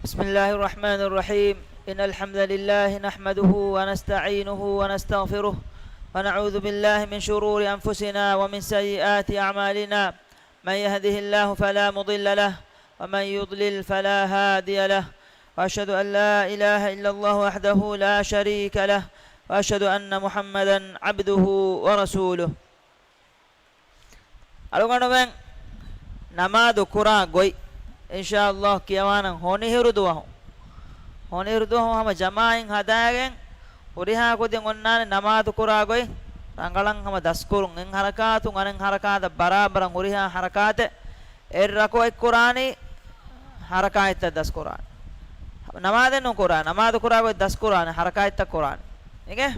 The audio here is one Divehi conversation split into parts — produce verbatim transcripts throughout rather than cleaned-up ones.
بسم الله الرحمن الرحيم. إن الحمد لله نحمده ونستعينه ونستغفره، ونعوذ بالله من شرور أنفسنا ومن سيئات أعمالنا. من يهده الله فلا مضل له، ومن يضلل فلا هادي له. وأشهد أن لا إله إلا الله وحده لا شريك له، وأشهد أن محمدا عبده ورسوله. އަޅުގަނޑުމެން ނަމާދު ކުރާ ގޮތް، އިންޝާﷲ، ކިޔަވާނަން ހޮނިހިރު ދުވަހު. ހޮނިހިރު ދުވަހު ހަމަ ޖަމާޢަތް ހަދާގެން ހުރިހާ ކުދިން އޮންނާނެ ނަމާދު ކުރާ ގޮތް ރަނގަޅަށް ހަމަ ދަސްކުރުން. އެއް ހަރަކާތުން އަނެއް ހަރަކާތަށް ބަރާބަރަށް ހުރިހާ ހަރަކާތެއް އެއް ރަކުޢަތް ކުރާނީ، ހަރަކާތްތައް ދަސްކުރާނެ. ނަމާދެއް ނުކުރާ، ނަމާދު ކުރާ ގޮތް ދަސްކުރާނެ، ހަރަކާތްތައް ކުރާނެ. އިނގޭ؟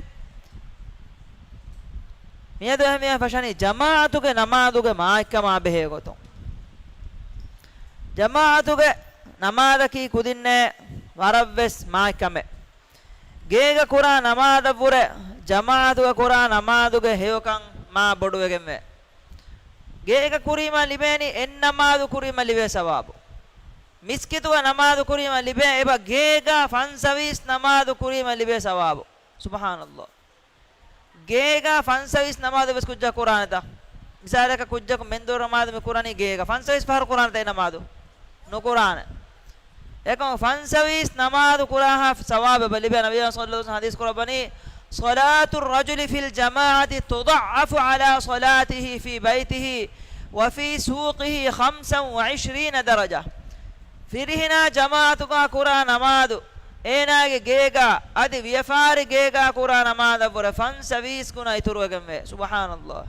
މިއަދު އެހެންވެ ފަށަނީ ޖަމާޢަތުގެ ނަމާދުގެ މާތްކަމާ ބެހޭ ގޮތުން. ޖަމާޢަތުގެ ނަމާދަކީ ކުދިންނޭ ވަރަށްވެސް މާތްކަމެއް. ގޭގަ ކުރާ ނަމާދަށްވުރެ ޖަމާޢަތުގަ ކުރާ ނަމާދުގެ ހެޔޮކަން މާ ބޮޑުވެގެންވޭ. ގޭގަ ކުރީމަ ލިބޭނީ އެއް ނަމާދު ކުރީމަ ލިބޭ ސަވާބު. މިސްކިތުގަ ނަމާދު ކުރީމަ ލިބޭ އެބަ ގޭގަ ފަންސަވީސް ނަމާދު ކުރީމަ ލިބޭ ސަވާބު. ސުބްޙާނަﷲ. ގޭގަ ފަންސަވީސް ނަމާދު ވެސް ކުއްޖާ ކުރާނެތަ؟ މިސާލަކަށް ކުއްޖަކު މެންދުރު ނަމާދު މި ކުރަނީ ގޭގަ. ފަންސަވީސް ފަހަރު ކުރާނެތަ އެ ނަމާދު؟ ނުކުރާނެ. އެކަމަކު ފަންސަވީސް ނަމާދު ކުރާހާ ސަވާބެއް ލިބޭ. ނަބިއްޔާ ޞައްލަﷲު ޢަލައިހި ވަސައްލަމަ ޙަދީޘް ކުރައްވަނީ، صلاة الرجل في الجماعة تضعف على صلاته في بيته وفي سوقه خمسا وعشرين درجة. ފިރިހެނާ ޖަމާޢަތުގަ ކުރާ ނަމާދު އޭނާގެ ގޭގަ އަދި ވިޔަފާރި ގޭގަ ކުރާ ނަމާދަށްވުރެ ފަންސަވީސް ގުނަ އިތުރުވެގެންވޭ. ސުބްޙާނަﷲ.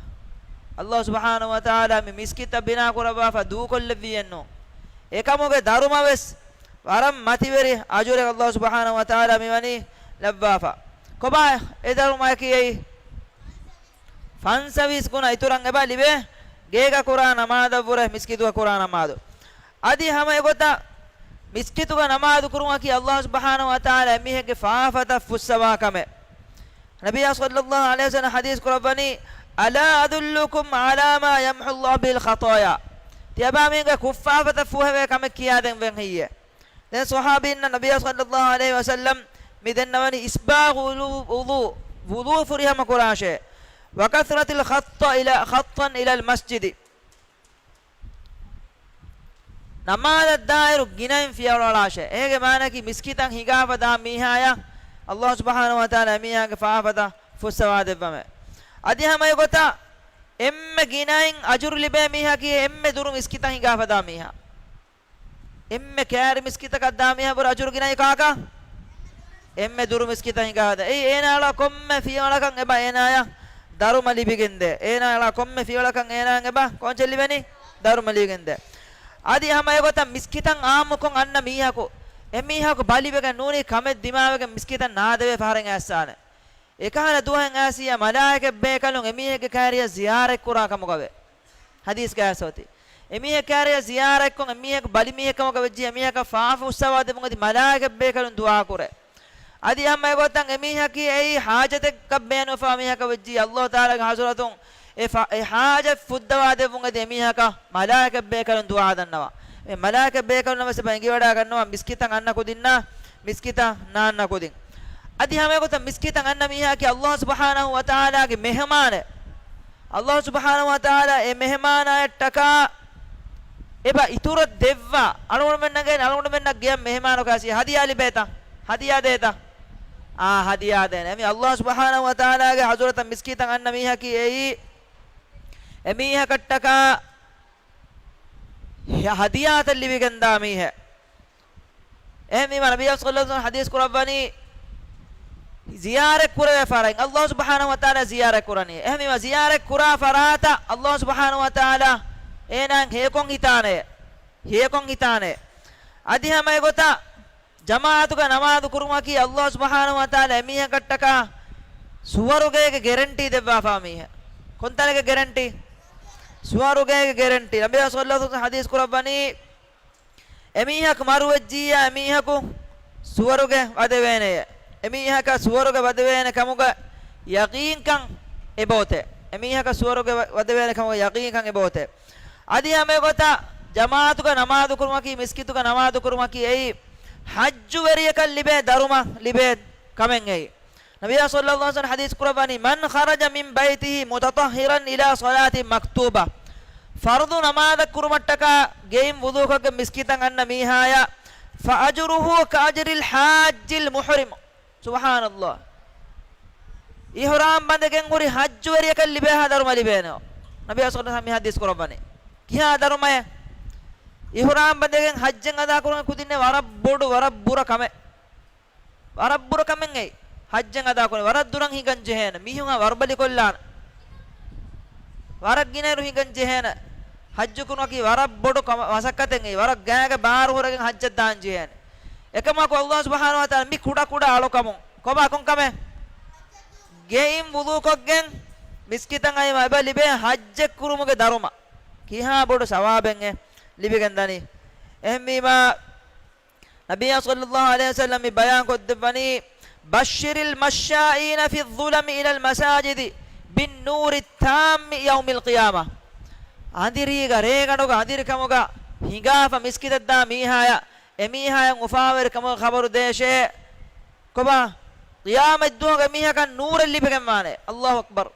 ﷲ ސުބްޙާނަހޫ ވަތަޢާލާ މި މިސްކިތަށް ބިނާ ކުރައްވާފަ ދޫކޮށްލެއްވިއެއްނު. އެކަމުގެ ދަރުމަވެސް ވަރަށް މަތިވެރި އަޖުރެއް ﷲ ސުބްޙާނަހޫ ވަތަޢާލާ މިވަނީ ލައްވާފަ. ކޮބާ އެ ދަރުމައަކީ އެއީ؟ ފަންސަވީސް ގުނަ އިތުރަށް އެބަ ލިބޭ ގޭގަ ކުރާ ނަމާދަށްވުރެ މިސްކިތުގަ ކުރާ ނަމާދު. އަދި ހަމަ އެގޮތަށް މިސްކިތުގަ ނަމާދު ކުރުމަކީ ﷲ ސުބްޙާނަހޫ ވަތަޢާލާ އެމީހެއްގެ ފާފަތައް ފުއްސަވާ ކަމެއް. ނަބިއްޔާ ޞައްލަﷲު ޢަލައިހި ވަސައްލަމަ ޙަދީޘް ކުރައްވަނީ، ألا أدلكم على ما يمحو الله به الخطايا؟ ތިޔަބާ މީހުންގެ ކުށްފާފަތައް ފޫހެވޭ ކަމެއް ކިޔާދެން ވެން ހެއްޔޭ؟ ދެން ޞަޙާބީންނަށް ނަބިއްޔާ ޞައްލަﷲު ޢަލައިހި ވަސައްލަމަ މި ދެންނަވަނީ، إسباغ الوضوء، ވުޟޫ ފުރިހަމަ ކުރާށޭ، وكثرة الخطى إلى، خطا إلى المسجد. ނަމާދަށްދާއިރު ގިނައިން ފިޔަވަޅާށޭ. އޭގެ މާނައަކީ މިސްކިތަށް ހިނގާފަ ދާ މީހާޔަށް ﷲ ސުބްޙާނަހޫ ވަތަޢާލާ އެމީހާގެ ފާފަތައް ފުއްސަވާދެއްވަމޭ. އަދި ހަމަ އެގޮތަށް އެންމެ ގިނައިން އަޖުރު ލިބޭ މީހަކީ އެންމެ ދުރު މިސްކިތަށް ހިނގާފަ ދާ މީހާ. އެންމެ ކައިރި މިސްކިތަކަށް ދާ މީހާ ބުރަ އަޖުރު ގިނައީ ކާކަށް؟ އެންމެ ދުރު މިސްކިތަށް ހިނގާ ހަދާ. އެއީ އޭނާ އަޅާ ކޮންމެ ފިޔަވަޅަކަށް އެބަ އޭނާޔަށް ދަރުމަ ލިބިގެންދޭ. އޭނާ އަޅާ ކޮންމެ ފިޔަވަޅަކަށް އޭނާއަށް އެބަ ކޯންޗެއް ލިބެނީ؟ ދަރުމަ ލިބިގެންދޭ. އަދި ހަމަ އެގޮތަށް މިސްކިތަށް އާއްމުކޮށް އަންނަ މީހަކު، އެމީހަކު ބަލިވެގެން ނޫނީ ކަމެއް ދިމާވެގެން މިސްކިތަށް ނާދެވޭ ފަހަރެއް އައިސާނެ. އެކަހަލަ ދުވަހެއް އައިސިއްޔާ މަލާއިކަތް ބޭކަލުން އެމީހެއްގެ ކައިރިއަށް ޒިޔާރަތް ކުރާ ކަމުގަވޭ. ޙަދީޘްގައި އައިސްފަ އޮތީ. އެމީހެއް ކައިރިއަށް ޒިޔާރަތްކޮށް، އެމީހަކު ބަލި މީހެއް ކަމަކަށް ވެއްޖިއްޔާ، އެމީހަކަށް ފާފަ ފުއްސަވާ ދެއްވުން އަދި މަލާއިކަތް ބޭކަލުން ދުޢާ ކުރޭ. އަދި ހަމަ އެގޮތަށް އެމީހަކީ އެއީ ޙާޖަތެއްގަ ބޭނުންފާ މީހަކަށް ވެއްޖިއްޔާ، ﷲ ތަޢާލާގެ ޙަޟްރަތުން އެ ފާ-، އެ ޙާޖަތް ފުއްދަވާ ދެއްވުން އަދި އެމީހަކަށް މަލާއިކަތް ބޭކަލުން ދުޢާ ދަންނަވާ. އެ މަލާއިކަތް ބޭކަލުންނަށް ވެސް އެބަ އެނގިވަޑާ ގަންނަވާ މިސްކިތަށް އަންނަ ކުދިންނާ، މިސްކިތަށް ނާންނަ ކުދިން. އަދި ހަމަ އެގޮތަށް މިސްކިތަށް އަންނަ މީހާއަކީ ﷲ ސުބްޙާނަހޫ ވަތަޢާލާގެ މެހެމާނެއް. ﷲ ސުބްޙާނަހޫ ވަތަޢާލާ އެ މެހެމާނާޔަށްޓަކާ އެބަ އިތުރަށް ދެއްވާ، އަޅުގަނޑުމެންނަށް ގެޔަށް، އަޅުގަނޑުމެންނަށް ގެޔަށް މެހެމާނަކަށް އައިސި ހަދިޔާ ލިބޭތަ؟ ހަދިޔާ ދޭތަ؟ އާ، ހަދިޔާ ދޭނެ. އެމީ ﷲ ސުބްޙާނަހޫ ވަތަޢާލާގެ ޙަޟްރަތަށް މިސްކިތަށް އަންނަ މީހަކީ އެއީ، އެމީހަކަށްޓަކާ ހަ-، ހަދިޔާތައް ލިބިގެންދާ މީހެއް. އެހެންވީމަ ނަބިއްޔާ ޞައްލަﷲު ޢަލައިހި ވަސައްލަމަ ޙަދީޘް ކުރައްވަނީ، ޒިޔާރަތް ކުރެވޭ ފަރާތް، ﷲ ސުބްޙާނަހޫ ވަތަޢާލާ ޒިޔާރަތް ކުރަނީ. އެހެންވީމަ ޒިޔާރަތް ކުރާ ފަރާތަށް ﷲ ސުބްޙާނަހޫ ވަތަޢާލާ އޭނާއަށް ހެޔޮކޮށް ހިތާނެ، ހެޔޮކޮށް ހިތާނެ. އަދި ހަމަ އެގޮތަށް ޖަމާޢަތުގަ ނަމާދު ކުރުމަކީ ﷲ ސުބްޙާނަހޫ ވަތަޢާލާ އެމީހަކަށްޓަކާ ސުވަރުގޭގެ ގެރެންޓީ ދެއްވާފާ މީހެއް. ކޮންތަނެއްގެ ގެރެންޓީ؟ ސުވަރުގޭގެ ގެރެންޓީ. ނަބިއްޔާ ޞައްލަﷲު ޢަލައިހި ވަސައްލަމަ ޙަދީޘް ކުރައްވަނީ، އެމީހަކު މަރުވެއްޖިއްޔާ، އެމީހަކު ސުވަރުގެ ވަދެވޭނެޔޭ. އެމީހަކަށް ސުވަރުގެ ވަދެވޭނެ ކަމުގެ ޔަޤީންކަން އެބައޮތޭ. އެމީހަކަށް ސުވަރުގެ ވަ-، ވަދެވޭނެ ކަމުގެ ޔަޤީންކަން އެބައޮތޭ. އަދި ހަމަ އެގޮތަށް ޖަމާޢަތުގަ ނަމާދު ކުރުމަކީ، މިސްކިތުގަ ނަމާދު ކުރުމަކީ އެއީ، ޙައްޖުވެރިޔަކަށް ލިބޭ ދަރުމަ ލިބޭ ކަމެއް އެއީ. ނަބިއްޔާ ޞައްލައްލާހު ޢަލައިހި ވަސައްލަމަ ޙަދީޘް ކުރައްވަނީ، "من خرج من بيته متطهرا إلى صلاة مكتوبة." ފަރުޟު ނަމާދަށް ކުރުމަށްޓަކާ ގެއިން ވުޟޫކޮށްގެން މިސްކިތަށް އަންނަ މީހާޔަށް، "فأجره كأجر الحاج المحرم." ސުބްޙާނައްލާހް. އިޙްރާމް ބަނދެގެން ހުރި ޙައްޖުވެރިޔަކަށް ލިބޭހާ ދަރުމަ ލިބޭނެ. ނަބިއްޔާ ޞައްލައްލާހު ޢަލައިހި ވަސައްލަމަ މި ޙަދީޘް ކުރައްވަނީ. ކިހާ ދަރުމައެއް؟ އިޙްރާމް ބަނދެގެން ޙައްޖެއް އަދާކުރަން ކުދިންނެއް ވަރަށް ބޮޑު، ވަރަށް ބުރަ ކަމެއް. ވަރަށް ބުރަ ކަމެއް އެއީ. ޙައްޖެއް އަދާކުރަން ވަރަށް ދުރަށް ހިނގަން ޖެހޭނެ. މީހުން ވަރުބަލި ކޮށްލާނެ. ވަރަށް ގިނައިރު ހިނގަން ޖެހޭނެ. ޙައްޖު ކުރުމަކީ ވަރަށް ބޮޑު ކަމަ-، މަސައްކަތެއް އެއީ. ވަރަށް ގާގެ ބާރު ހުރެގެން ޙައްޖަށް ދާން ޖެހޭނެ. އެކަމަކު ﷲ ސުބްޙާނަހޫ ވަތަޢާލާ މި ކުޑަ ކުޑަ އަޅުކަމުން ކޮބާ ކޮން ކަމެއް؟ ގެއިން ވުޟޫކޮށްގެން މިސްކިތަށް އައިމަ އެބަ ލިބޭ ޙައްޖެއް ކުރުމުގެ ދަރުމަ. ކިހާ ބޮޑު ސަވާބެއް އެ ލިބިގެން ދަނީ. އެހެންވީމާ، ނަބިއްޔާ ޞައްލައްލާހު ޢަލައިހި ވަސައްލަމަ މި ބަޔާން ކޮށްދެއްވަނީ، "بشر المشائين في الظلم إلى المساجد بالنور التام يوم القيامة." އަނދިރީގަ، ރޭގަނޑުގަ އަނދިރިކަމުގަ ހިނގާފަ މިސްކިތަށް ދާ މީހާޔަށް، އެ މީހާޔަށް އުފާވެރިކަމުގެ ޚަބަރު ދޭށޭ. ކޮބާ؟ ޤިޔާމަތްދުވަހުގަ މީހަކަށް ނޫރެއް ލިބިގެންވާނެ. ﷲ އަކްބަރު.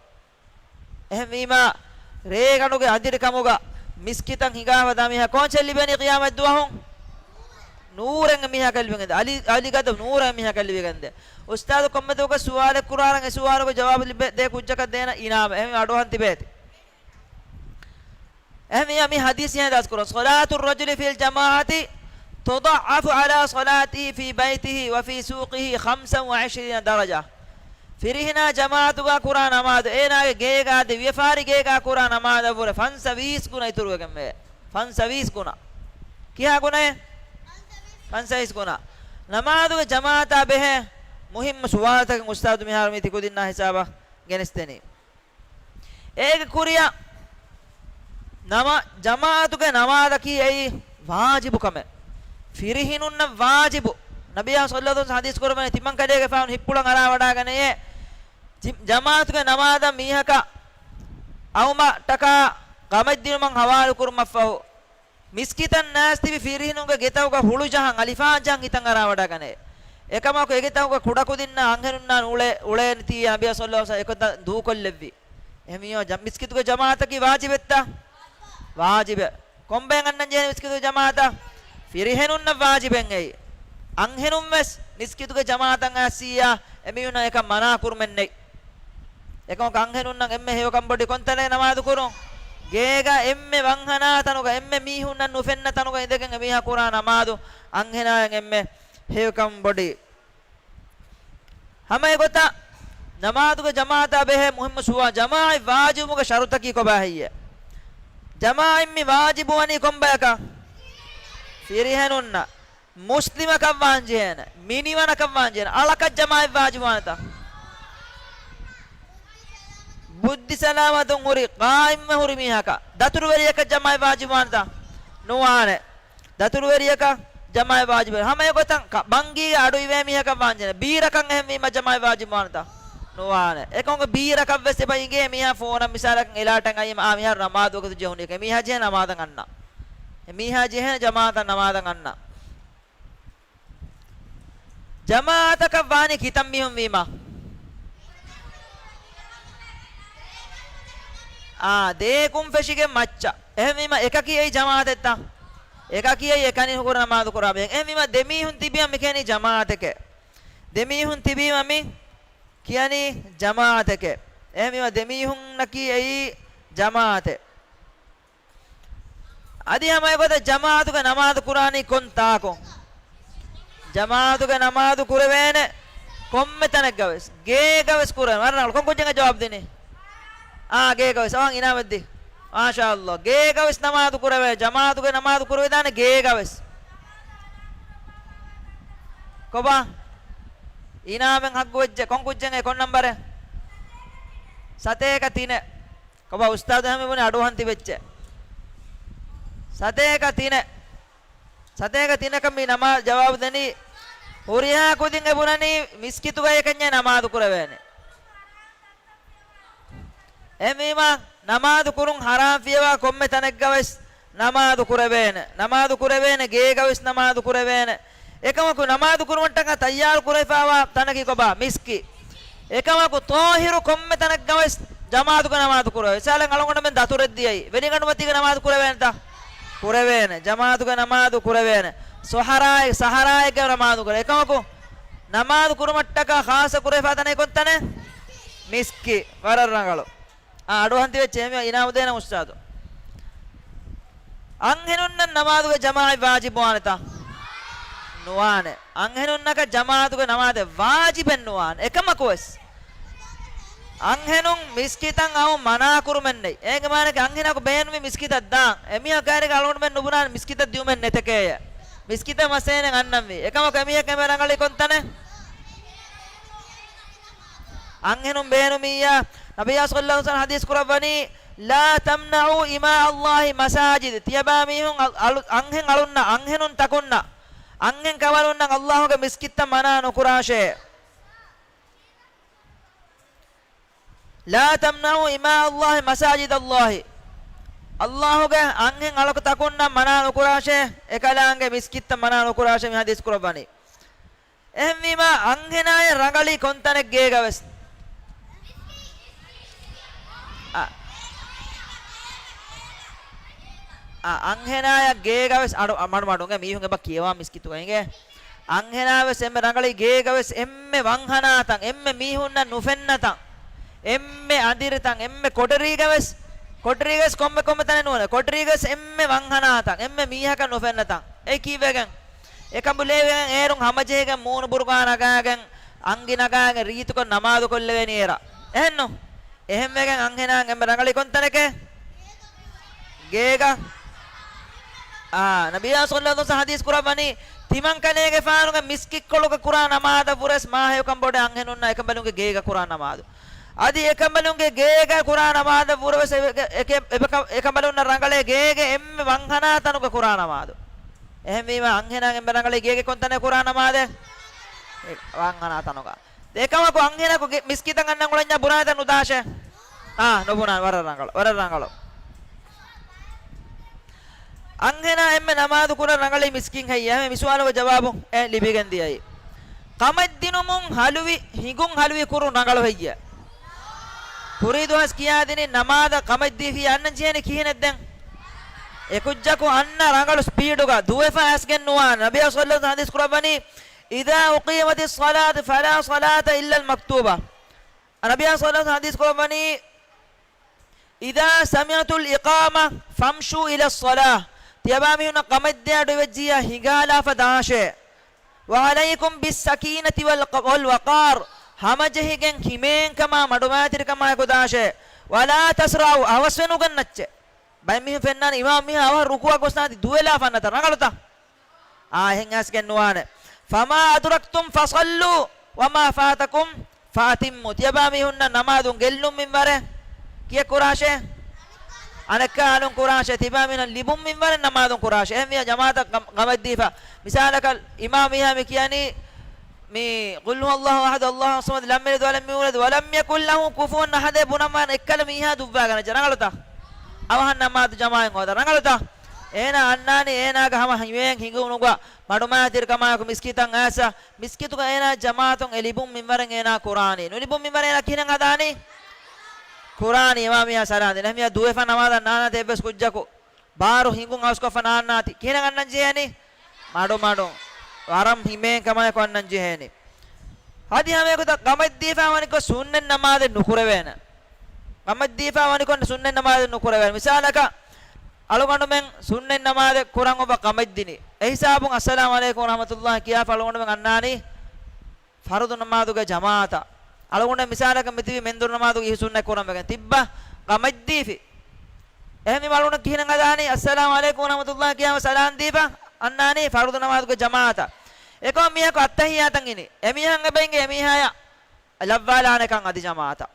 އެހެންވީމާ، ރޭގަނޑުގެ އަނދިރިކަމުގަ މިސްކިތަށް ހިނގާފަ ދާ މީހާ ކޯންޗެއް ލިބެނީ ޤިޔާމަތްދުވަހު؟ ނޫރެއް މީހަކަށް ލިބިގެންދޭ. އަލި، އަލިގަދަ ނޫރެއް މީހަކަށް ލިބިގެންދޭ. އުސްތާޛު ކޮންމެ ދުވަހަކު ސުވާލެއް ކުރާނަން އެ ސުވާލުގެ ޖަވާބު ލިބޭ ދޭ ކުއްޖަކަށް ދޭނަ އިނާމެއް. އެހެން އަޑުއަހަން ތިބޭތި. އެހެންވީމާ މި ޙަދީޘް އިހާ ދާސް ކުރަން، "صلاة الرجل في الجماعة تضعف على صلاته في بيته وفي سوقه خمسا وعشرين درجة." ފިރިހެނާ ޖަމާޢަތުގަ ކުރާ ނަމާދު، އޭނާގެ ގޭގަ އަދި ވިޔަފާރި ގޭގަ ކުރާ ނަމާދަށްވުރެ ފަންސަވީސް ގުނަ އިތުރުވެގެންވޭ. ފަންސަވީސް ގުނަ. ކިހާ ގުނައެއް؟ ފަންސަވީސް ގުނަ. ނަމާދުގެ ޖަމާޢަތާ ބެހޭ މުހިއްމު ސުވާލުތަކެއް އުސްތާޛު މިހާރު މީތި ކުދިންނާ ހިސާބަށް ގެނެސްދެނީ. އޭގެ ކުރިއަށް ނަމަ-، ޖަމާޢަތުގެ ނަމާދަކީ އެއީ ވާޖިބު ކަމެއް. ފިރިހެނުންނަށް ވާޖިބު. ނަބިއްޔާ ޞައްލައްލާހު ޢަލައިހި ވަސައްލަމަ ޙަދީޘް ކުރައްވަނީ ތިމަން ކަލޭގެފާނު ހިތްޕުޅަށް އަރާވަޑައިގަނެޔޭ. ޖި-، ޖަމާޢަތުގެ ނަމާދަށް މީހަކަށް އައުމަށްޓަކާ ކަމެއް ދިނުމަށް ޙަވާލު ކުރުމަށްފަހު، މިސްކިތަށް ނާސްތިބި ފިރިހެނުންގެ ގެތަކުގަ ހުޅު ޖަހަން، އަލިފާން ޖަހަން ހިތަށް އަރާވަޑައިގަނެ. އެކަމަކު އެގެތަކުގަ ކުޑަކުދިންނާ އަންހެނުންނާ އުޅޭ، އުޅޭނެތީ ނަބިއްޔާ ޞައްލައްލާހު ޢަލައިހި ވަސައްލަމަ އެކޮތައް ދޫކޮށްލެއްވި. އެހެންވީމަ ޖަ-، މިސްކިތުގެ ޖަމާޢަތަކީ ވާޖިބެއްތަ؟ ވާޖިބެއް. ކޮންބައެއް އަންނަން ޖެހޭ މިސްކިތުގެ ޖަމާޢަތަށް؟ ފިރިހެނުންނަށް ވާޖިބެއް އެއީ. އަންހެނުން ވެސް މިސްކިތުގެ ޖަމާޢަތަށް އައިސްއިއްޔާ އެމީހުންނަށް އެކަން މަނާ ކުރުމެއް ނެތް. އެކަމަކު އަންހެނުންނަށް އެންމެ ހެޔޮކަން ބޮޑީ ކޮންތަނެއް ނަމާދު ކުރުން؟ ގޭގަ އެންމެ ވަންހަނާ ތަނުގަ، އެންމެ މީހުންނަށް ނުފެންނަ ތަނުގަ އިނދެގެން އެމީހާ ކުރާ ނަމާދު އަންހެނާއަށް އެންމެ ހެޔޮކަން ބޮޑީ. ހަމަ އެގޮތަށް ނަމާދުގެ ޖަމާޢަތާ ބެހޭ މުހިއްމު ސުވާ-، ޖަމާޢަތް ވާޖިބުގެ ޝަރުޠަކީ ކޮބާ ހެއްޔޭ؟ ޖަމާޢަތް މި ވާޖިބު ވަނީ ކޮންބަޔަކަށް؟ ފިރިހެނުންނަށް. މުސްލިމަކަށް ވާންޖެހޭނެ، މިނިވަނަކަށް ވާންޖެހޭނެ، އަޅަކަށް ޖަމާޢަތް ވާޖިބުވާނެތަ؟ ބުއްދި ސަލާމަތުން ހުރި، ޤާއިމްވެ ހުރި މީހަކަށް، ދަތުރުވެރިޔަކަށް ޖަމާޢަތް ވާޖިބުވާނެތަ؟ ނުވާނެ. ދަތުރުވެރިޔަކަށް ޖަމާޢަތް ވާޖިބު. ހަމަ އެގޮތަށް ކަ-، ބަންގީގެ އަޑު އިވޭ މީހަކަށް ވާންޖެހޭނެ. ބީރަކަށް އެހެންވީމަ ޖަމާޢަތް ވާޖިބުވާނެތަ؟ ނުވާނެ. އެކަމަކު ބީރަކަށް ވެސް އެބަ އިނގޭ މީހާ ފޯނަށް މިސާލަކަށް އެލާޓެއް އައީމަ އާ މީހާ ނަމާދު ވަގުތު ޖެހުނީ. އެމީހާ ޖެހޭ ނަމާދަށް އަންނަ. އެމީހާ ޖެހޭ ޖަމާޢަތަށް ނަމާދަށް އަންނަ. ޖަމާޢަތަކަށް ވާނީ ކިތަން މީހުން ވީމާ؟ އާ، ދޭކުން ފެށިގެން މައްޗަށް. އެހެންވީމާ އެކަކީ އެއީ ޖަމާޢަތެއްތަ؟ އެކަކީ އެއީ އެކަނި ހުކުރު ނަމާދު ކުރާ ބައެއް. އެހެންވީމާ ދެމީހުން ތިބީމަ މި ކިޔަނީ ޖަމާޢަތެކޭ. ދެމީހުން ތިބީމަ މި ކިޔަނީ ޖަމާޢަތެކޭ. އެހެންވީމާ ދެމީހުންނަކީ އެއީ ޖަމާޢަތެއް. އަދި ހަމަ އެގޮތަށް ޖަމާޢަތުގެ ނަމާދު ކުރާނީ ކޮން ތާކުން؟ ޖަމާޢަތުގެ ނަމާދު ކުރެވޭނެ ކޮންމެ ތަނެއްގަވެސް، ގޭގަވެސް ކުރެވޭނެ. ވަރަށް ރަނގަޅު. ކޮން ކުއްޖެއްގެ ޖަވާބު ދިނީ؟ އާ، ގޭގަވެސް. އަވަން އިނާމެއް ދީ. މާޝާﷲ. ގޭގަވެސް ނަމާދު ކުރެވޭ، ޖަމާޢަތުގެ ނަމާދު ކުރެވިދާނެ ގޭގަވެސް. ކޮބާ؟ އިނާމެއް ހައްގުވެއްޖެ. ކޮން ކުއްޖެއް އެ ކޮން ނަންބަރެއް؟ ސަތޭކަ ތިނެއް. ކޮބާ އުސްތާޛު ހަމަ ބުނި އަޑުއަހަން ތިބެއްޗެ. ސަތޭކަ ތިނެއް. ސަތޭކަ ތިނަކަށް މި ނަމާ ޖަވާބު ދެނީ. ހުރިހާ ކުދިން އެ ބުނަނީ މިސްކިތުގައި އެކަންޏެއް ނަމާދު ކުރެވޭނެ. އެހެންވީމާ، ނަމާދު ކުރުން ހަރާން ފިޔަވާ ކޮންމެ ތަނެއްގަވެސް ނަމާދު ކުރެވޭނެ. ނަމާދު ކުރެވޭނެ، ގޭގަވެސް ނަމާދު ކުރެވޭނެ. އެކަމަކު ނަމާދު ކުރުމަށްޓަކާ ތައްޔާރު ކުރެވިފާވާ ތަނަކީ ކޮބާ؟ މިސްކިތް. އެކަމަކު ޠާހިރު ކޮންމެ ތަނެއްގަވެސް ޖަމާޢަތުގަ ނަމާދު ކުރެވޭ. މިސާލަށް އަޅުގަނޑުމެން ދަތުރެއް ދިޔައީ، ވެލިގަނޑުމަތީގަ ނަމާދު ކުރެވޭނެތަ؟ ކުރެވޭނެ. ޖަމާޢަތުގަ ނަމާދު ކުރެވޭނެ. ޞަޙްރާއެއް، ޞަޙްރާއެއްގަ ނަމާދު ކުރޭ. އެކަމަކު ނަމާދު ކުރުމަށްޓަކާ ޚާއްޞަ ކުރެވިފާ ތަނެއް ކޮންތަނެއް؟ މިސްކިތް. ވަރަށް ރަނގަޅު. އާ، އަޑުއަހަން ތިބެއްޗެ އެހެންވީމަ އިނާމު ދޭނަން އުސްތާޛު. އަންހެނުންނަށް ނަމާދުގެ ޖަމާޢަތް ވާޖިބުވާނެތަ؟ ނުވާނެ. އަންހެނުންނަކަށް ޖަމާޢަތުގެ ނަމާދެއް ވާޖިބެއް ނުވާނެ. އެކަމަކުވެސް އަންހެނުން މިސްކިތަށް އައުން މަނާ ކުރުމެއް ނެތް. އޭގެ މާނައަކީ އަންހެނަކު ބޭނުމީ މިސްކިތަށް ދާން. އެމީހާ ކައިރީގަ އަޅުގަނޑުމެން ނުބުނާނެ މިސްކިތަށް ދިއުމެއް ނެތެކޭ. މިސްކިތަށް މަސައްކަތް އަންނަންވީ. އެކަމަކު އެމީހަކަށް އެންމެ ރަނގަޅީ ކޮންތަނެއް؟ އަންހެނުން ބޭނުމިއްޔާ، ނަބިއްޔާ ޞައްލައްލާހު ޢަލައިހި ވަސައްލަމަ ޙަދީޘް ކުރައްވަނީ، "ލާ ތަމްނަޢޫ އިމާ ﷲ މަސާޖިދް." ތިޔަބާމީހުން އަޅު-، އަޅު-، އަންހެން އަޅުންނަށް، އަންހެނުން ތަކުންނަށް، އަންހެން ކަނބަލުންނަށް ﷲގެ މިސްކިތްތައް މަނާ ނުކުރާށޭ. "ލާ ތަމްނަޢޫ އިމާ ﷲ މަސާޖިދަ ﷲ." ﷲގެ އަންހެން އަޅު ތަކުންނަށް މަނާ ނުކުރާށޭ، އެކަލާނގެ މިސްކިތްތައް މަނާ ނުކުރާށޭ މި ޙަދީޘް ކުރައްވަނީ. އެހެންވީމަ، އަންހެނާޔަށް ރަނގަޅީ ކޮންތަނެއް ގޭގަވެސް؟ އަ، އަ، އަންހެނާޔަށް ގޭގަވެސް އަޑު، އަ، މަޑުމަޑުން އެ މީހުން އެބަ ކިޔަވާ މިސްކިތުގަ އިނގޭ. އަންހެނާވެސް އެންމެ ރަނގަޅީ ގޭގަވެސް އެންމެ ވަންހަނާތަން، އެންމެ މީހުންނަށް ނުފެންނަތަން، އެންމެ އަނދިރިތަން، އެންމެ ކޮޓަރީގަވެސް، ކޮޓަރީގަވެސް ކޮންމެ ކޮންމެ ތަނެއް ނޫނޭ، ކޮޓަރީގަވެސް އެންމެ ވަންހަނާތަން، އެންމެ މީހަކަށް ނުފެންނަތަން. އެ ކީއްވެގެން؟ އެކަނބުލެވިގެން އޭރުން ހަމަޖެހިގެން މޫނު ބުރުގާ ނަގާގެން، އަނގި ނަގާގެން ރީތިކޮށް ނަމާދު ކޮށްލެވޭނީ އޭރަށް. އެހެންނު؟ އެހެންވެގެން އަންހެނާ އެންމެ ރަނގަޅީ ކޮންތަނެކޭ؟ ގޭގަ. އާ، ނަބިއްޔާ ޞައްލައްލާހު ޢަލައިހި ވަސައްލަމަ ޙަދީޘް ކުރައްވަނީ، ތިމަން ކަލޭގެފާނުގެ މިސްކިތްކޮޅުގަ ކުރާ ނަމާދަށްވުރެސް މާ ހެޔޮކަން ބޮޑެއް އަންހެނުންނަށް އެކަނބަލުންގެ ގޭގަ ކުރާ ނަމާދު. އަދި އެކަނބަލުންގެ ގޭގަ ކުރާ ނަމާދަށްވުރެވެސް އެ، އެ، އެ، އެ، އެކަނބަލުންނަށް ރަނގަޅޭ ގޭގެ އެންމެ ވަންހަނާ ތަނުގަ ކުރާ ނަމާދު. އެހެންވީމަ އަންހެނާ އެންމެ ރަނގަޅީ ގޭގެ ކޮންތަނެއް ކުރާ ނަމާދެއް؟ އެ، ވަންހަނާ ތަނުގަ. އެކަމަކު އަންހެނަކު ގެ-، މިސްކިތަށް އަންނަން އުޅެންޏާ ބުނާނެތަ ނުދާށޭ؟ އާ، ނުބުނާނެ. ވަރަށް ރަނގަޅު، ވަރަށް ރަނގަޅު. އަންހެނާ އެންމެ ނަމާދު ކުރަން ރަނގަޅީ މިސްކިތް ހެއްޔޭ؟ މި ސުވާލުގެ ޖަވާބު އެ ލިބިގެން ދިޔައީ. ކަމެއްދިނުމުން ހަލުވި، ހިނގުން ހަލުވި ކުރުން ރަނގަޅު ހެއްޔޭ؟ ކުރީ ދުވަސް ކިޔާދިނީ ނަމާދަށް ކަމެއްދީފިއްޔާ އަންނަން ޖެހޭނީ ކިހިނެއް ދެން؟ އެކުއްޖަކު އަންނަ ރަނގަޅު ސްޕީޑުގަ ދުވެފަ އައިސްގެން ނުވާނެ. ނަބިއްޔާ ޞައްލައްލާހު ޢަލައިހި ވަސައްލަމަ ޙަދީޘް ކުރައްވަނީ، "إذا أقيمت الصلاة فلا صلاة إلا المكتوبة." ނަބިއްޔާ ޞައްލައްލާހު ޢަލައިހި ވަސައްލަމަ ޙަދީޘް ކުރައްވަނީ، "إذا سمعتم الإقامة فامشوا إلى الصلاة." ތިޔަބާމީހުންނަށް ކަމެއްދޭ އަޑު އިވެއްޖިއްޔާ ހިނގާލާފަ ދާށޭ. "وعليكم بالسكينة والق-، والوقار." ހަމަޖެހިގެން ހިމޭންކަމާ މަޑުމައިތިރިކަމާއެކު ދާށޭ. "ولا تسرعوا." އަވަސްވެ ނުގަންނައްޗޭ. ބައެއް މީހުން ފެންނާނެ އިމާމް މީހާ އަވަހަށް ރުކޫޢަށް ގޮސްނާތީ ދުވެލާފަ އަންނަތަ ރަނގަޅުތަ؟ އާ، އެހެން އައިސްގެން ނުވާނެ. "فما أدركتم فصلوا وما فاتكم فأتموا." ތިޔަބާމީހުންނަށް ނަމާދުން ގެއްލުން މިންވަރެއް ކިޔެއް ކުރާށޭ؟ އަނެއްކާ އަލުން ކުރާށޭ. ތިބާމީހުންނަށް ލިބުން މިންވަރެއް ނަމާދުން ކުރާށޭ. އެހެންވިޔާ ޖަމާޢަތަށް ކަމަށްދީފަ. މިސާލަކަށް އިމާމް މީހާ މި ކިޔަނީ މި "قل هو الله أحد الله الصمد لم يلد ولم يولد ولم يكن له كفوا أحد" ބުނަމާ އެއްކަލަ މީހާ ދުއްވާގަނެއްޖެ ރަނގަޅުތަ؟ އަވަހަށް ނަމާދު ޖަމާޢަތް ހޯދަ ރަނގަޅުތަ؟ އޭނާ އަންނާނީ އޭނާގެ ހަމަ ހިމޭން ހިނގުނުގަ މަޑުމައިތިރިކަމާއެކު މިސްކިތަށް އައިސް، މިސްކިތުގަ އޭނާ ޖަމާޢަތުން އެ ލިބުން މިންވަރެއް އޭނާ ކުރާނީ. ނުލިބުން މިންވަރެއް އޭނާ ކިހިނެއް ހަދާނީ؟ ކުރާނީ. އިމާމް މީހާ ސަލާން ދިން. އެހެންވިޔާ ދުވެފަ ނަމާދަށް ނާންނާތީ އެއްވެސް ކުއްޖަކު ބާރު ހިނގުން އަވަސްކޮށްފަ ނާންނާތީ ކިހިނެއް އަންނަން ޖެހޭނީ؟ މަޑުމަޑުން. ވަރަށް ހިމޭން ކަމާއެކު އަންނަން ޖެހޭނީ. އަދި ހަމައެކުތަ ކަމެއްދީފާ ވަނިކޮށް ސުންނަތް ނަމާދެއް ނުކުރެވޭނެ. ކަމެއްދީފާ ވަނިކޮށް ސުންނަތް ނަމާދެއް ނުކުރެވޭނެ. މިސާލަކަށް، އަޅުގަނޑުމެން ސުންނަތް ނަމާދެއް ކުރަން އޮއްވާ ކަމެއްދިނީ. އެހިސާބުން އައްސަލާމު ޢަލައިކުމް ވަރަޙްމަތުﷲ ކިޔާފަ އަޅުގަނޑުމެން އަންނާނީ ފަރުޟު ނަމާދުގެ ޖަމާޢަތަށް. އަޅުގަނޑު މިސާލަކަށް މިތިބީ މެންދުރު ނަމާދުގެ އިހު ސުންނަތް ކުރަން ވެގެން ތިއްބާ ކަމެއްދީފި. އެހެންވީމަ އަޅުގަނޑު ކިހިނެއް ހަދާނީ؟ އައްސަލާމު ޢަލައިކުމް ވަރަޙްމަތުﷲ ކިޔާފަ ސަލާން ދީފަ އަންނާނީ ފަރުޟު ނަމާދުގެ ޖަމާޢަތަށް. އެކަމަ މީހަކު އައްތަޙިއްޔާތަށް އިނީ. އެމީހާ އެބަ އިނގޭ އެމީހާޔަށް ލައްވާލާނެކަން އަދި ޖަމާޢަތަށް.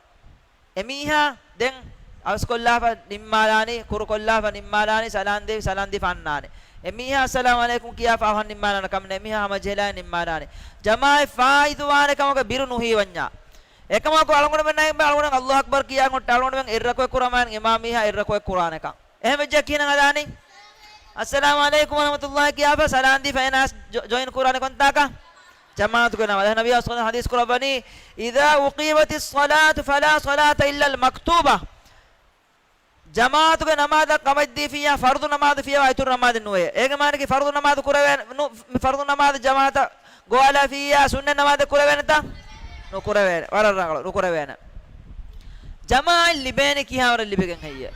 އެމީހާ ދެން އަވަސްކޮށްލާފަ ނިންމާލާނީ، ކުރުކޮށްލާފަ ނިންމާލާނީ، ސަލާން ދީ، ސަލާން ދީފަ އަންނާނެ. އެމީހާ އައްސަލާމު ޢަލައިކުމް ކިޔާފަ އަވަހަށް ނިންމާލާނެ ކަމެއް ނެތް. އެމީހާ ހަމަޖެހިލާ ނިންމާލާނެ. ޖަމާޢަތް ފާއިތުވާނެ ކަމަކަށް ބިރު ނުހީވަންޏާ. އެކަމަކު އަޅުގަނޑުމެންނާ އެބަ އަޅުގަނޑުމެން އައްލާހު އަކްބަރު ކިޔާ ހުއްޓަ އަޅުގަނޑުމެން އެއްރަކުޢަތް ކުރަމާ އިމާމް މީހާ އެއްރަކުޢަތް ކުރާނެކަން. އެހެން ވެއްޖެ ކިހިނެއް ހަދާނީ؟ އައްސަލާމު ޢަލައިކުމް ވަރަޙްމަތުﷲ ކިޔާފަ ސަލާން ދީފަ އޭނާ ޖޮ-، ޖޮއިން ކުރާނެ ކޮންތާކަށް؟ ޖަމާޢަތުގެ ނަމާދު. ނަބީ ޞައްލަﷲ ޢަލައިހި ވަސައްލަމަ ޙަދީޘް ކުރައްވަނީ، إذا أقيمت الصلاة فلا صلاة إلا المكتوبة. ޖަމާޢަތުގެ ނަމާދަށް ކަމަށްދީފިއްޔާ، ފަރުޟު ނަމާދު ފިޔަވާ އިތުރު ނަމާދެއް ނުވޭ. އޭގެ މާނައަކީ ފަރުޟު ނަމާދު ކުރެވޭ، ނު-، ފަރުޟު ނަމާދު ޖަމާޢަތަށް ގޮވާލާފިއްޔާ، ސުންނަތް ނަމާދެއް ކުރެވޭނެތަ؟ ނުކުރެވޭނެ. ވަރަށް ރަނގަޅު، ނުކުރެވޭނެ. ޖަމާޢަތް ލިބޭނެ ކިހާވަރެއް ލިބިގެން ހެއްޔޭ؟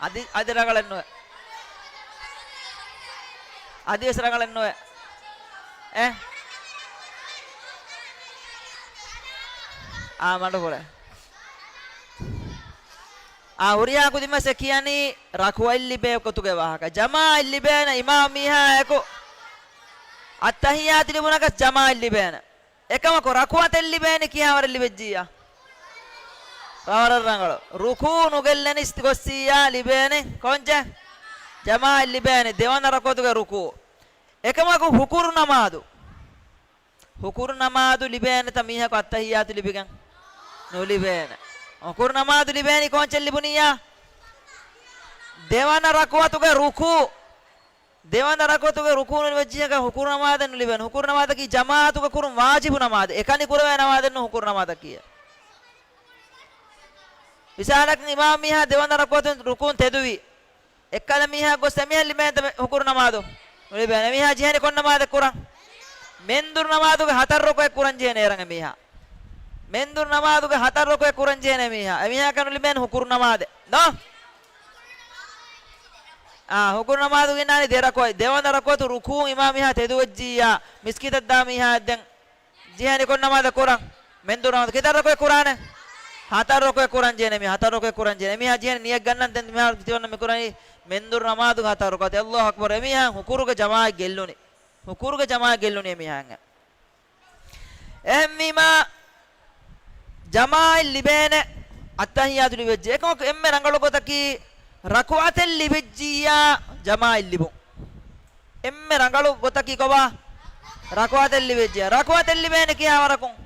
އަދި، އަދި ރަނގަޅެއްނުވޭ. އަދިވެސް ރަނގަޅެއްނުވޭ. އެ؟ އާ، މަޑުކުރޭ. އާ، ހުރިހާ ކުދިންވެސް އެ ކިޔަނީ ރަކުޢަތް ލިބޭ ގޮތުގެ ވާހަކަ. ޖަމާޢަތް ލިބޭނެ އިމާމް މީހާ އެކު. އައްތަޙިއްޔާތު ލިބުނަކަސް ޖަމާޢަތް ލިބޭނެ. އެކަމަކު ރަކުޢަތެއް ލިބޭނެ ކިހާވަރެއް ލިބެއްޖިއްޔާ؟ ވަރަށް ރަނގަޅު. ރުކޫޢު ނުގެއްލެނިސް ގޮއްސިއްޔާ ލިބޭނެ ކޮންޗެއް؟ ޖަމާޢަތް ލިބޭނެ ދެވަނަ ރަކުޢަތުގެ ރުކޫޢު. އެކަމަކު ހުކުރު ނަމާދު. ހުކުރު ނަމާދު ލިބޭނެތަ މީހަކު އައްތަޙިއްޔާތު ލިބިގެން؟ ނުލިބޭނެ. ހުކުރު ނަމާދު ލިބޭނީ ކޯންޗެއް ލިބުނިއްޔާ؟ ދެވަނަ ރަކުޢަތުގެ ރުކޫޢު. ދެވަނަ ރަކުޢަތުގެ ރުކޫޢު ނުލިބިއްޖިއްޔާ ހުކުރު ނަމާދެއް ނުލިބޭނެ. ހުކުރު ނަމާދަކީ ޖަމާޢަތުގަ ކުރުން ވާޖިބު ނަމާދެއް ނޫން ހުކުރު ނަމާދަކީ. މިސާލަކަށް އިމާމް މީހާ ދެވަނަ ރަކުޢަތުން ރުކޫޢުން ތެދުވި. އެއްކަލަ މީހާ ގޮސް އެމީހާ ލިބޭނެތަ ހުކުރު ނަމާދު؟ ނުލިބޭނެ. އެމީހާ ޖެހޭނީ ކޮން ނަމާދެއް ކުރަން؟ މެންދުރު ނަމާދުގެ ހަތަރު ރުކުޢަތް ކުރަން ޖެހޭނެ އޭރަށް އެމީހާ. މެންދުރު ނަމާދުގެ ހަތަރު ރުކުޢަތް ކުރަން ޖެހޭނެ އެމީހާ. އެމީހާއަކަށް ނުލިބޭނެ ހުކުރު ނަމާދެއް. ނޯ؟ އާ، ހުކުރު ނަމާދު ގިންނާނީ ދެ ރަކުޢަތް. ދެވަނަ ރަކުޢަތު ރުކޫޢު އިމާމް މީހާ ތެދުވެއްޖިއްޔާ، މިސްކިތަށް ދާ މީހާ ދެން ޖެހޭނީ ކޮން ނަމާދަށް ކުރަން؟ މެންދުރު ނަމާދު. ކިތައް ރަކުޢަތް ކުރާނެ؟ ހަތަރު ރަކުޢަތް ކުރަން ޖެހޭނެ މީހާ، ހަތަރު ރަކުޢަތް ކުރަން ޖެހޭނެ. އެމީހާ ޖެހޭނީ ނިޔަތް ގަންނަން ދެން މިހާރު ތިވަންނަ މި ކުރަނީ މެންދުރު ނަމާދުގެ ހަތަރު ރަކުޢަތު. އައްލާހު އަކްބަރު. އެމީހާ ހުކުރުގެ ޖަމާޢަތް ގެއްލުނީ. ހުކުރުގެ ޖަމާޢަތް ގެއްލުނީ އެމީހާއަށް. އެހެންވީމާ، ޖަމާޢަތް ލިބޭނެ އައްތަޙިއްޔާތު ލިބެއްޖެ. އެކަމަކު އެންމެ ރަނގަޅު ގޮތަކީ ރަކުޢަތެއް ލިބިއްޖިއްޔާ ޖަމާޢަތް ލިބުން. އެންމެ ރަނގަޅު ގޮތަކީ ކޮބާ؟ ރަކުޢަތެއް ލިބިއްޖިއްޔާ. ރަކުޢަތެއް ލިބޭނެ ކިހާ ވަރަކުން؟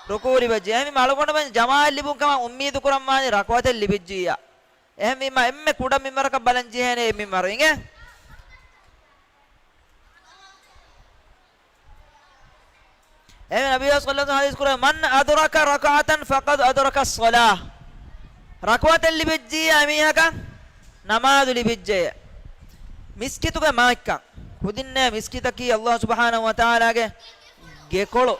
ރުކޫޢު ލިބިއްޖެ. އެހެންވީމާ އަޅުގަނޑުމެން ޖަމާޢަތް ލިބުން ކަމަށް އުއްމީދު ކުރަންވާނީ ރަކުޢަތެއް ލިބިއްޖިއްޔާ. އެހެންވީމާ އެންމެ ކުޑަ މިންވަރަކަށް ބަލަން ޖެހޭނެ އެއް މިންވަރު އިނގޭ. އެހެން ނަބީ ޞައްލަﷲ ޙަދީޘް ކުރޭ، "من أدرك ركعة فقد أدرك الصلاة." ރަކުޢަތެއް ލިބިއްޖިއްޔާ އެމީހަކަށް ނަމާދު ލިބިއްޖެޔޭ. މިސްކިތުގެ މާތްކަން. ކުދިންނޭ މިސްކިތަކީ އައްލާހު ސުބްޙާނަހު ވަތަޢާލާގެ ގެކޮޅު،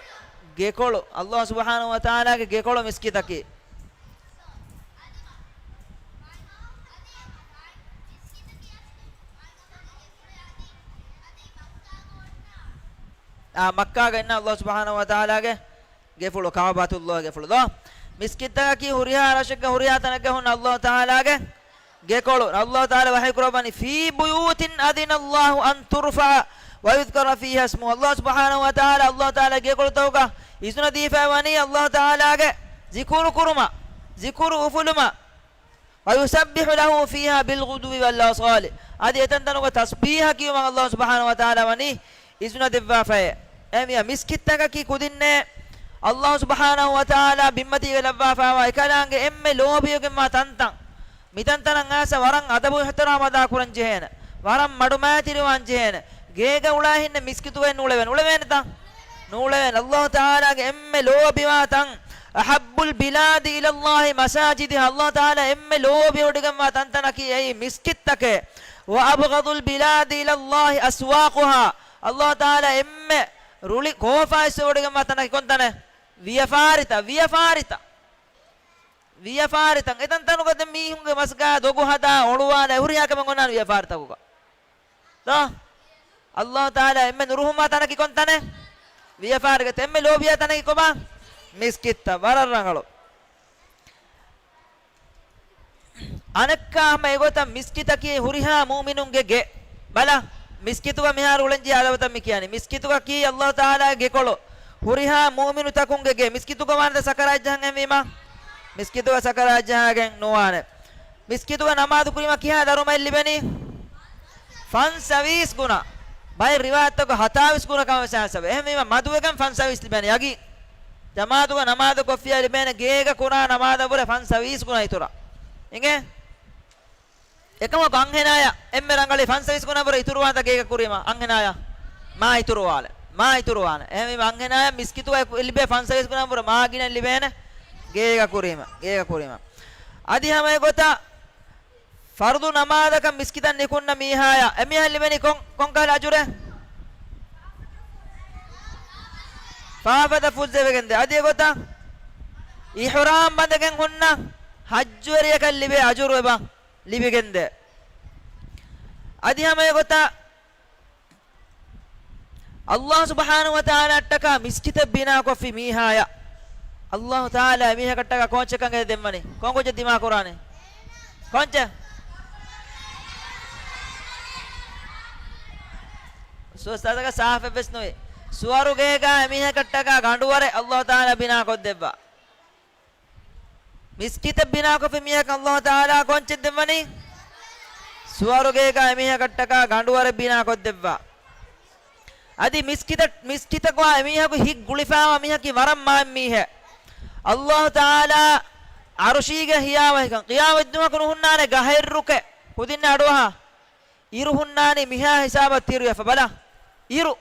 ގެކޮޅު، އައްލާހު ސުބްޙާނަހު ވަތަޢާލާގެ ގެކޮޅު މިސްކިތަކީ. އާ، މައްކާގަ އިންނަ އައްލާހު ސުބްޙާނަހު ވަތަޢާލާގެ ގެފުޅު، ކަޢުބަތުﷲ ގެފުޅު ދޯ. މިސްކިތްތަކަކީ ހުރިހާ ރަށެއްގަ ހުރިހާ ތަނެއްގަ ހުންނަ އައްލާހު ތަޢާލާގެ ގެކޮޅު. އައްލާހު ތަޢާލާ ވަޙީ ކުރައްވަނީ، "في بيوت أذن الله أن ترفع ويذكر فيها اسمه." އައްލާހު ސުބްޙާނަހު ވަތަޢާލާ އައްލާހު ތަޢާލާ ގެކޮޅުތަކުގަ އިޒުނަ ދީފައި ވަނީ އައްލާހު ތަޢާލާގެ ޒިކުރު ކުރުމަށް، ޒިކުރު އުފުލުމަށް. "ويسبح له فيها بالغدو والآصال." އަދި އެތަންތަނުގަ ތަސްބީޙަ ކިޔުމަށް އައްލާހު ސުބްޙާނަހު ވަތަޢާލާ ވަނީ އިޒުނަ ދެއްވާފައޭ. އެހެންވިޔާ މިސްކިތްތަކަކީ ކުދިންނޭ އައްލާހު ސުބްޙާނަހު ވަތަޢާލާ ބިންމަތީގަ ލައްވާފައިވާ އެކަލާނގެ އެންމެ ލޯބިވެގެންވާ ތަންތަން. މިތަންތަނަށް އައިސް ވަރަށް އަދަބު އިޙްތިރާމް އަދާކުރަން ޖެހޭނެ. ވަރަށް މަޑުމައިތިރިވާން ޖެހޭނެ. ގޭގަ އުޅާ ހިންނަ މިސްކިތުގައި ނޫޅެވޭނެ. އުޅެވޭނެތަ؟ ނޫޅެވޭނެ. އައްލާހު ތަޢާލާގެ އެންމެ ލޯބިވާ ތަން، أحب البلاد إلى الله مساجدها، އައްލާހު ތަޢާލާ އެންމެ ލޯބިވޮޑިގެންވާ ތަންތަނަކީ އެއީ މިސްކިތްތަކޭ. وأبغض البلاد إلى الله أسواقها، އައްލާހު ތަޢާލާ އެންމެ ރުޅި ކޯފާ އިސްވެވޮޑިގެންވާ ތަނަކީ ކޮންތަނެއް؟ ވިޔަފާރިތައް، ވިޔަފާރިތައް. ވިޔަފާރިތަން. އެތަންތަނުގަ ދެން މީހުންގެ މަސްގާ ދޮގު ހަދާ އޮޅުވާލާ ހުރިހާ ކަމެއް އޮންނާނެ ވިޔަފާރިތަކުގަ. ދޯ؟ އައްލާހު ތަޢާލާ އެންމެ ނުރުހުންވާ ތަނަކީ ކޮން ތަނެއް؟ ވިޔަފާރިގަ. އެންމެ ލޯބިވާ ތަނަކީ ކޮބާ؟ މިސްކިތްތައް. ވަރަށް ރަނގަޅު. އަނެއްކާ ހަމަ އެގޮތަށް މިސްކިތަކީ ހުރިހާ މުއުމިނުންގެ ގެ. ބަލަ، މިސްކިތުގަ މިހާރު އުޅެންޖެހޭ އަދަބުތައް މި ކިޔަނީ. މިސްކިތުގަކީ އައްލާހު ތަޢާލާގެ ގެކޮޅު. ހުރިހާ މުއުމިނުތަކުންގެ ގެ. މިސްކިތުގަ ވާނެތަ ސަކަރާތް ޖަހަން އެހެންވީމާ؟ މިސްކިތުގަ ސަކަރާތް ޖަހާގެން ނުވާނެ. މިސްކިތުގަ ނަމާދު ކުރީމަ ކިހާ ދަރުމައެއް ލިބެނީ؟ ފަންސަވީސް ގުނަ. ބައެއް ރިވާޔަތްތަކު ހަތާވީސް ގުނަ ކަމަށް ވެސް އައިސް. އެހެންވީމަ މަދުވެގެން ފަންސަވީސް ލިބެނީ. އަގީ ޖަމާޢަތުގަ ނަމާދު ކޮށްފިއްޔާ ލިބޭނެ ގޭގަ ކުރާ ނަމާދަށްވުރެ ފަންސަވީސް ގުނަ އިތުރަށް. އިނގޭ؟ އެކަމަކު އަންހެނާޔަށް އެންމެ ރަނގަޅީ ފަންސަވީސް ގުނަ ވުރެ އިތުރުވާންތަ ގޭގަ ކުރީމަ؟ އަންހެނާޔަށް މާ އިތުރުވާނެ. މާ އިތުރުވާނެ. އެހެންވީމަ އަންހެނާޔަށް މިސްކިތުގަ ލިބޭ ފަންސަވީސް ގުނަ ވުރެ މާ ގިނަ ލިބޭނެ ގޭގަ ކުރީމަ. ގޭގަ ކުރީމަ. އަދި ހަމަ އެގޮތަށް ފަރުޟު ނަމާދަކަށް މިސްކިތަށް ނިކުންނަ މީހާޔަށް އެމީހަށް ލިބެނީ ކޮން، ކޮންކަހަލަ އަޖުރެއް؟ ފާފަތައް ފުއްޒެވިގެންދޭ. އަދި އެގޮތަށް އިޙްރާމް ބަނދެގެން ހުންނަ ޙައްޖުވެރިޔަކަށް ލިބޭ އަޖުރު އެބަ ލިބިގެންދޭ. އަދި ހަމަ އެގޮތަށް ﷲ ސުބްޙާނަހޫ ވަތަޢާލާއަށްޓަކާ މިސްކިތެއް ބިނާކޮށްފި މީހާޔަށް ﷲ ތަޢާލާ އެމީހަކަށްޓަކާ ކޯއްޗެއްކަން ދެއްވަނީ؟ ކޮން ކުއްޖެއް ދިމާކުރާނެ؟ ކޮންޗެއް؟ ސުވަސްތާތަކަށް ސާފެއްވެސް ނުވި. ސުވަރުގޭގަ އެމީހަކަށްޓަކާ ގަނޑުވަރެއް ﷲ ތަޢާލާ ބިނާކޮށްދެއްވާ. މިސްކިތެއް ބިނާކޮށްފި މީހަކަށް ﷲ ތަޢާލާ ކޯއްޗެއް ދެއްވަނީ؟ ސުވަރުގޭގަ އެމީހަކަށްޓަކާ ގަނޑުވަރެއް ބިނާކޮށްދެއްވާ. އަދި މިސްކިތަށް، މިސްކިތަކު އެމީހަކު ހިތް ގުޅިފާވާ މީހަކީ ވަރަށް މާތް މީހެއް. ﷲ ތަޢާލާ ޢަރުޝީގެ ހިޔާވަހިކަން، ޤިޔާމަތްދުވަހަކު ނުހުންނާނެ ގަހެއްރުކެއް. ކުދިންނަށް އަޑުއަހާ. އިރު ހުންނާނީ މިހާ ހިސާބަށް ތިރިވެފަ. ބަލަ. އިރު.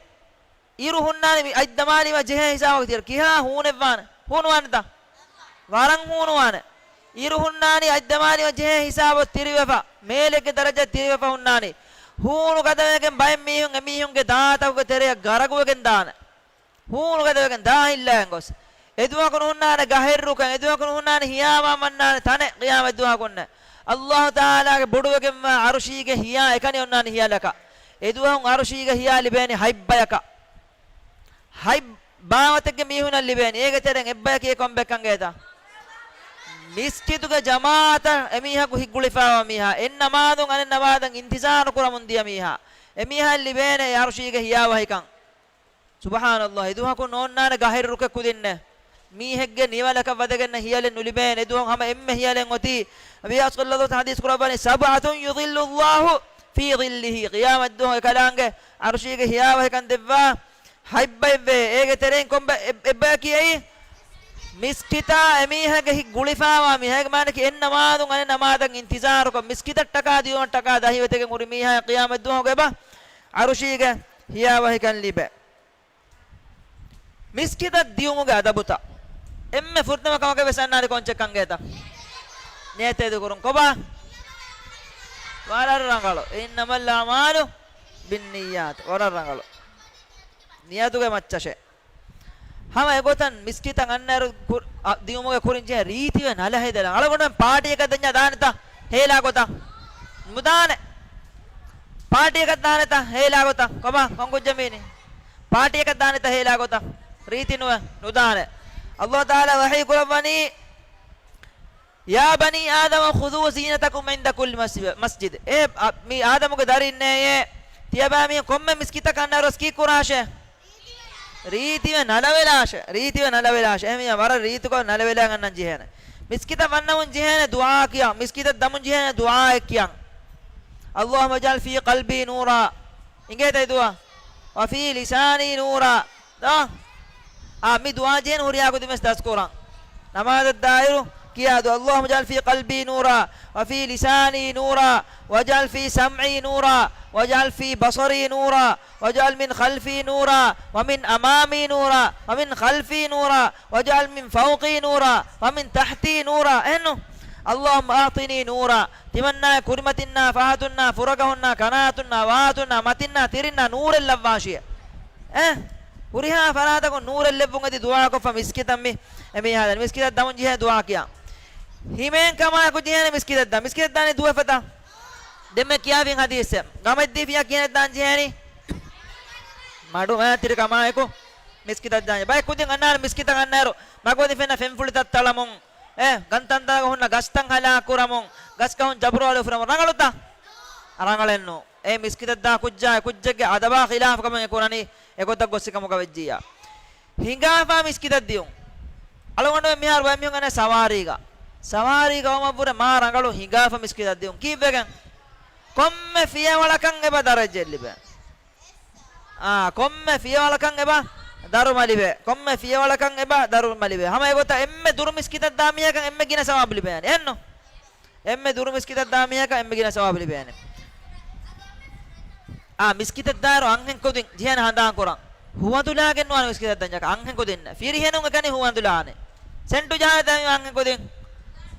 އިރު ހުންނާނީ މި އަތްދަމާލީމަ ޖެހޭ ހިސާބަކަށް ތިރި. ކިހާ ހޫނެއްވާނެ؟ ހޫނުވާނެތަ؟ ވަރަށް ހޫނުވާނެ. އިރު ހުންނާނީ އަތްދަމާލީމަ ޖެހޭ ހިސާބަށް ތިރިވެފަ. މޭލެއްގެ ދަރަޖައަށް ތިރިވެފަ ހުންނާނީ. ހޫނު ގަދަވެގެން ބައެއް މީހުން އެމީހުންގެ ދާތަކުގެ ތެރެއަށް ގަރަގުވެގެން ދާނެ. ހޫނު ގަދަވެގެން ދާހިއްލައިގެން ގޮސް. އެދުވަހަކު ނުހުންނާނެ ގަހެއްރުކަން، އެދުވަހަކު ނުހުންނާނެ ހިޔާވާން ވަންނާނެ ތަނެއް ޤިޔާމަތްދުވަހަކުންނެއް. ﷲ ތަޢާލާގެ ބޮޑުވެގެންވާ ޢަރުޝީގެ ހިޔާ އެކަނި އޮންނާނެ ހިޔާލަކަށް. އެދުވަހުން ޢަރުޝީގެ ހިޔާ ލިބޭނެ ހަތް ބަޔަކަށް. ހަތް ބާވަތެއްގެ މީހުނަށް ލިބޭނެ. އޭގެ ތެރެއިން އެއްބަޔަކީ ކޮންބައެއްކަން ގޭތަ؟ މިސްކިތުގެ ޖަމާޢަތަށް އެމީހަކު ހިތްގުޅިފާވާ މީހާ، އެއްނަމާދުން އަނެއް ނަމާދަށް އިންތިޒާރު ކުރަމުން ދިޔަ މީހާ، އެމީހާއަށް ލިބޭނެ އެ ޢަރުޝީގެ ހިޔާވަހިކަން. ސުބްޙާނަﷲ، އެދުވަހަކު ނޯންނާނެ ގަހެއްރުކެއް ކުދިންނެއް. މީހެއްގެ ނިވަލަކަށް ވަދެގެންނެއް ހިޔާލެއް ނުލިބޭނެ. އެދުވަހު ހަމަ އެންމެ ހިޔާލެއް އޮތީ. ނަބިއްޔާ ޞައްލަﷲ ޢަލައިހި ވަސައްލަމަ ޙަދީޘް ކުރައްވަނީ، "ސަބްޢަތުން ޔުޡިއްލުﷲ ފީ ޡިއްލިހި." ޤިޔާމަތްދުވަހު އެކަލާނގެ ޢަރުޝީގެ ހިޔާވަހިކަން ދެއްވާ ހަތް ބައެއްވޭ. އޭގެ ތެރެއިން ކޮންބަ-، އެއް-، އެއްބަޔަކީ އެއީ؟ މިސްކިތާ އެމީހެއްގެ ހިތް ގުޅިފާވާ މީހާ. އޭގެ މާނައަކީ އެއްނަމާދުން އަނެއް ނަމާދަށް އިންތިޒާރުކޮށް، މިސްކިތަށްޓަކާ ދިޔުމަށްޓަކާ ދަހިވެތިގެން ހުރި މީހާ ޤިޔާމަތްދުވަހުގެ އެބަ ޢަރުޝީގެ ހިޔާވަހިކަން ލިބޭ. މިސްކިތަށް ދިޔުމުގެ އަދަބުތައް. އެންމެ ފުރަތަމަ ކަމަކަށް ވެސް އަންނާނެ ކޮންޗެއްކަން ގޭތަ؟ ނިޔަތެއް ދިގުކުރުން. ކޮބާ؟ ވަރަށް ރަނގަޅު. إنما الأعمال بالنيات. ވަރަށް ރަނގަޅު. ނިޔަތުގެ މައްޗަށޭ. ހަމަ އެގޮތަށް މިސްކިތަށް އަންނައިރު ކު-، އަ، ދިޔުމުގެ ކުރިން ޖެހޭ ރީތިވެ ނަލަ ހެދެލަން. އަޅުގަނޑުމެން ޕާޓީއަކަށް ދަންޏާ ދާނެތަ؟ ހޭލާ ގޮތަށް. ނުދާނެ. ޕާޓީއަކަށް ދާނެތަ؟ ހޭލާ ގޮތަށް. ކޮބާ؟ ކޮން ކުއްޖެއް މީނީ؟ ޕާޓީއަކަށް ދާނެތަ ހޭލާ ގޮތަށް؟ ރީތި ނުވެ. ނުދާނެ. ﷲ ތަޢާލާ ވަޙީ ކުރައްވަނީ، "يا بني آدم خذوا زينتكم عند كل مسجد." އޭ، އަ، މި އާދަމުގެ ދަރިންނޭ، ތިޔަބައިމީހުން ކޮންމެ މިސްކިތަކަށް އަންނައިރު ވެސް ކީއްކުރާށޭ؟ ރީތިވެ ނަލަވެލާށޭ. ރީތިވެ ނަލަވެލާށޭ. އެހެންވީމަ ވަރަށް ރީތިކޮށް ނަލަވެލާ ގަންނަން ޖެހޭނެ. މިސްކިތަށް ވަންނަމުން ޖެހޭނެ ދުޢާ ކިޔަން. މިސްކިތަށް ދަމުން ޖެހޭނެ ދުޢާއެއް ކިޔަން. اللهم اجعل في قلبي نورا. އިނގޭތަ ދުޢާ؟ وفي لساني نورا. ދޯ؟ އާ، މި ދުޢާ ޖެހޭނެ ހުރިހާ ކުދިން ވެސް ދަސްކުރަން. ނަމާދަށް ދާއިރު ކިޔާ ދުޢާ، اللهم اجعل في قلبي نورا، وفي لساني نورا، واجعل في سمعي نورا، واجعل في بصري نورا، واجعل من خلفي نورا، ومن أمامي نورا، ومن خلفي نورا، واجعل من فوقي نورا، ومن تحتي نورا. އެހެންނު؟ اللهم أعطني نورا. ތިމަންނާ ކުރިމަތިންނާ، ފަހަތުންނާ، ފުރަގަހުންނާ، ކަނާތުންނާ، ވާހަތުންނާ، މަތިންނާ، ތިރިންނާ ނޫރެއް ލައްވާށި. އެ، ހުރިހާ ފަރާތަކުން ނޫރެއް ލެއްވުން އެދި ދުޢާކޮށްފަ މިސްކިތަށް މި އެމީހާ ދާން. މިސްކިތަށް ދަމުން ޖެހޭ ދުޢާ ކިޔާ. ހިމޭން ކަމާއެކު ޖެހޭނެ މިސްކިތަށް ދާން. މިސްކިތަށް ދާނީ ދުވެފަތަ؟ ދެންމެ ކިޔާފިން ހަދީސެއް. ގަމަށްދީފިޔާ ކިހިނެއް ދާން ޖެހޭނީ؟ މަޑު މައިނައަށް ތިރި ކަމާއެކު މިސްކިތަށް ދާން. ބައެއް ކުދިން އަންނާނެ މިސްކިތަށް އަންނައިރު މަގުމަތި ފެންނަ ފެންފުޅި ތައްތަޅަމުން، އެ، ގަންތަންތަންތަކަށް ހުންނަ ގަސްތައް ހަލާކު ކުރަމުން، ގަސްގަހުން ޖަބުރު އަލުފުރަމުން ރަނގަޅުތަ؟ ރަނގަޅެއްނު. އެ މިސްކިތަށް ދާ ކުއްޖާ އެ ކުއްޖެއްގެ އަދަބާ ޚިލާފު ކަމެއް އެ ކުރަނީ އެގޮތަށް ގޮއްސި ކަމަކަށް ވެއްޖިއްޔާ. ހިނގާފާ މިސްކިތަށް ދިޔުން. އަޅުގަނޑުމެން މިހާރު ބައެއް މީހުން އަންނަ ސަވާރީގަ. ސަވާރީ ގައުމަށްވުރެ މާ ރަނގަޅު ހިނގާފަ މިސްކިތަށް ދިއުން. ކީއްވެގެން؟ ކޮންމެ ފިޔަވަޅަކަށް އެބަ ދަރަޖައެއް ލިބޭނެ. އާ، ކޮންމެ ފިޔަވަޅަކަށް އެބަ ދަރުމަ ލިބޭ. ކޮންމެ ފިޔަވަޅަކަށް އެބަ ދަރުމަ ލިބޭ. ހަމަ އެގޮތަށް އެންމެ ދުރު މިސްކިތަށް ދާ މީހަކަށް އެންމެ ގިނަ ސަވާބު ލިބޭނެ. އެހެންނު؟ އެންމެ ދުރު މިސްކިތަށް ދާ މީހަކަށް އެންމެ ގިނަ ސަވާބު ލިބޭނެ. އާ، މިސްކިތަށް ދާއިރު އަންހެން ކުދިން ޖެހޭނެ ހަނދާން ކުރަން. ހުވަނދުލާގެން ނުވާނެ މިސްކިތަށް ދަންޏަކަށް އަންހެން ކުދިންނަށް. ފިރިހެނުން އެކަނި ހުވަނދުލާނެ. ސެންޓު ޖަހާދޭ އަންހެން ކުދިން.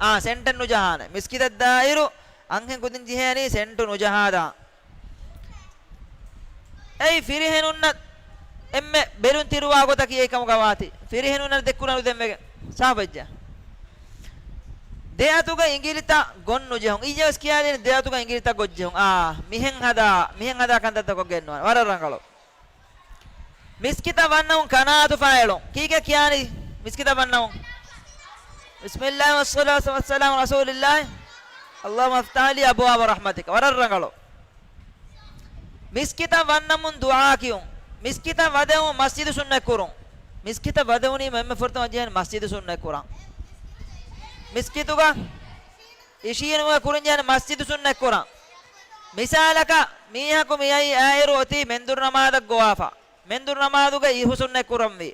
އާ، ސެންޓެއް ނުޖަހާނެ. މިސްކިތަށް ދާއިރު އަންހެން ކުދިން ޖެހޭނީ ސެންޓު ނުޖަހާދާން. އެއީ ފިރިހެނުންނަށް އެންމެ ބެލުން ތިރުވާ ގޮތަކީ އެއީ ކަމުގަ ވާތީ. ފިރިހެނުންނަށް ދެއްކުން އަޅުދެން ވެގެން. ސާފުވެއްޖެ. ދެއަތުގަ އިނގިލިތައް ގޮށް ނުޖެހުން. އިއްޔެވެސް ކިޔާލީނެ ދެއަތުގަ އިނގިލިތައް ގޮށް ޖެހުން. އާ، މިހެން ހަދާ، މިހެން ހަދާ ކަންތައްތައް ކޮށްގެން ނުވާނެ. ވަރަށް ރަނގަޅު. މިސްކިތަށް ވަންނަމުން ކަނާތު ފާއެޅުން. ކީކޭ ކިޔާނީ މިސްކިތަށް ވަންނަމުން؟ بسم الله والصلاة والسلام على رسول الله. اللهم افتح لي أبواب رحمتك. ވަރަށް ރަނގަޅު. މިސްކިތަށް ވަންނަމުން ދުޢާ ކިޔުން. މިސްކިތަށް ވަދެވުން މަސްޖިދު ސުންނަތް ކުރުން. މިސްކިތަށް ވަދެވުނީމަ އެންމެ ފުރަތަމަ ޖެހޭނެ މަސްޖިދު ސުންނަތް ކުރަން. މިސްކިތުގަ އިށީނުމުގެ ކުރިން ޖެހޭނެ މަސްޖިދު ސުންނަތް ކުރަން. މިސާލަކަށް މީހަކު މިއައީ އާއިރު އޮތީ މެންދުރު ނަމާދަށް ގޮވާފަ. މެންދުރު ނަމާދުގަ އިހު ސުންނަތް ކުރަންވީ.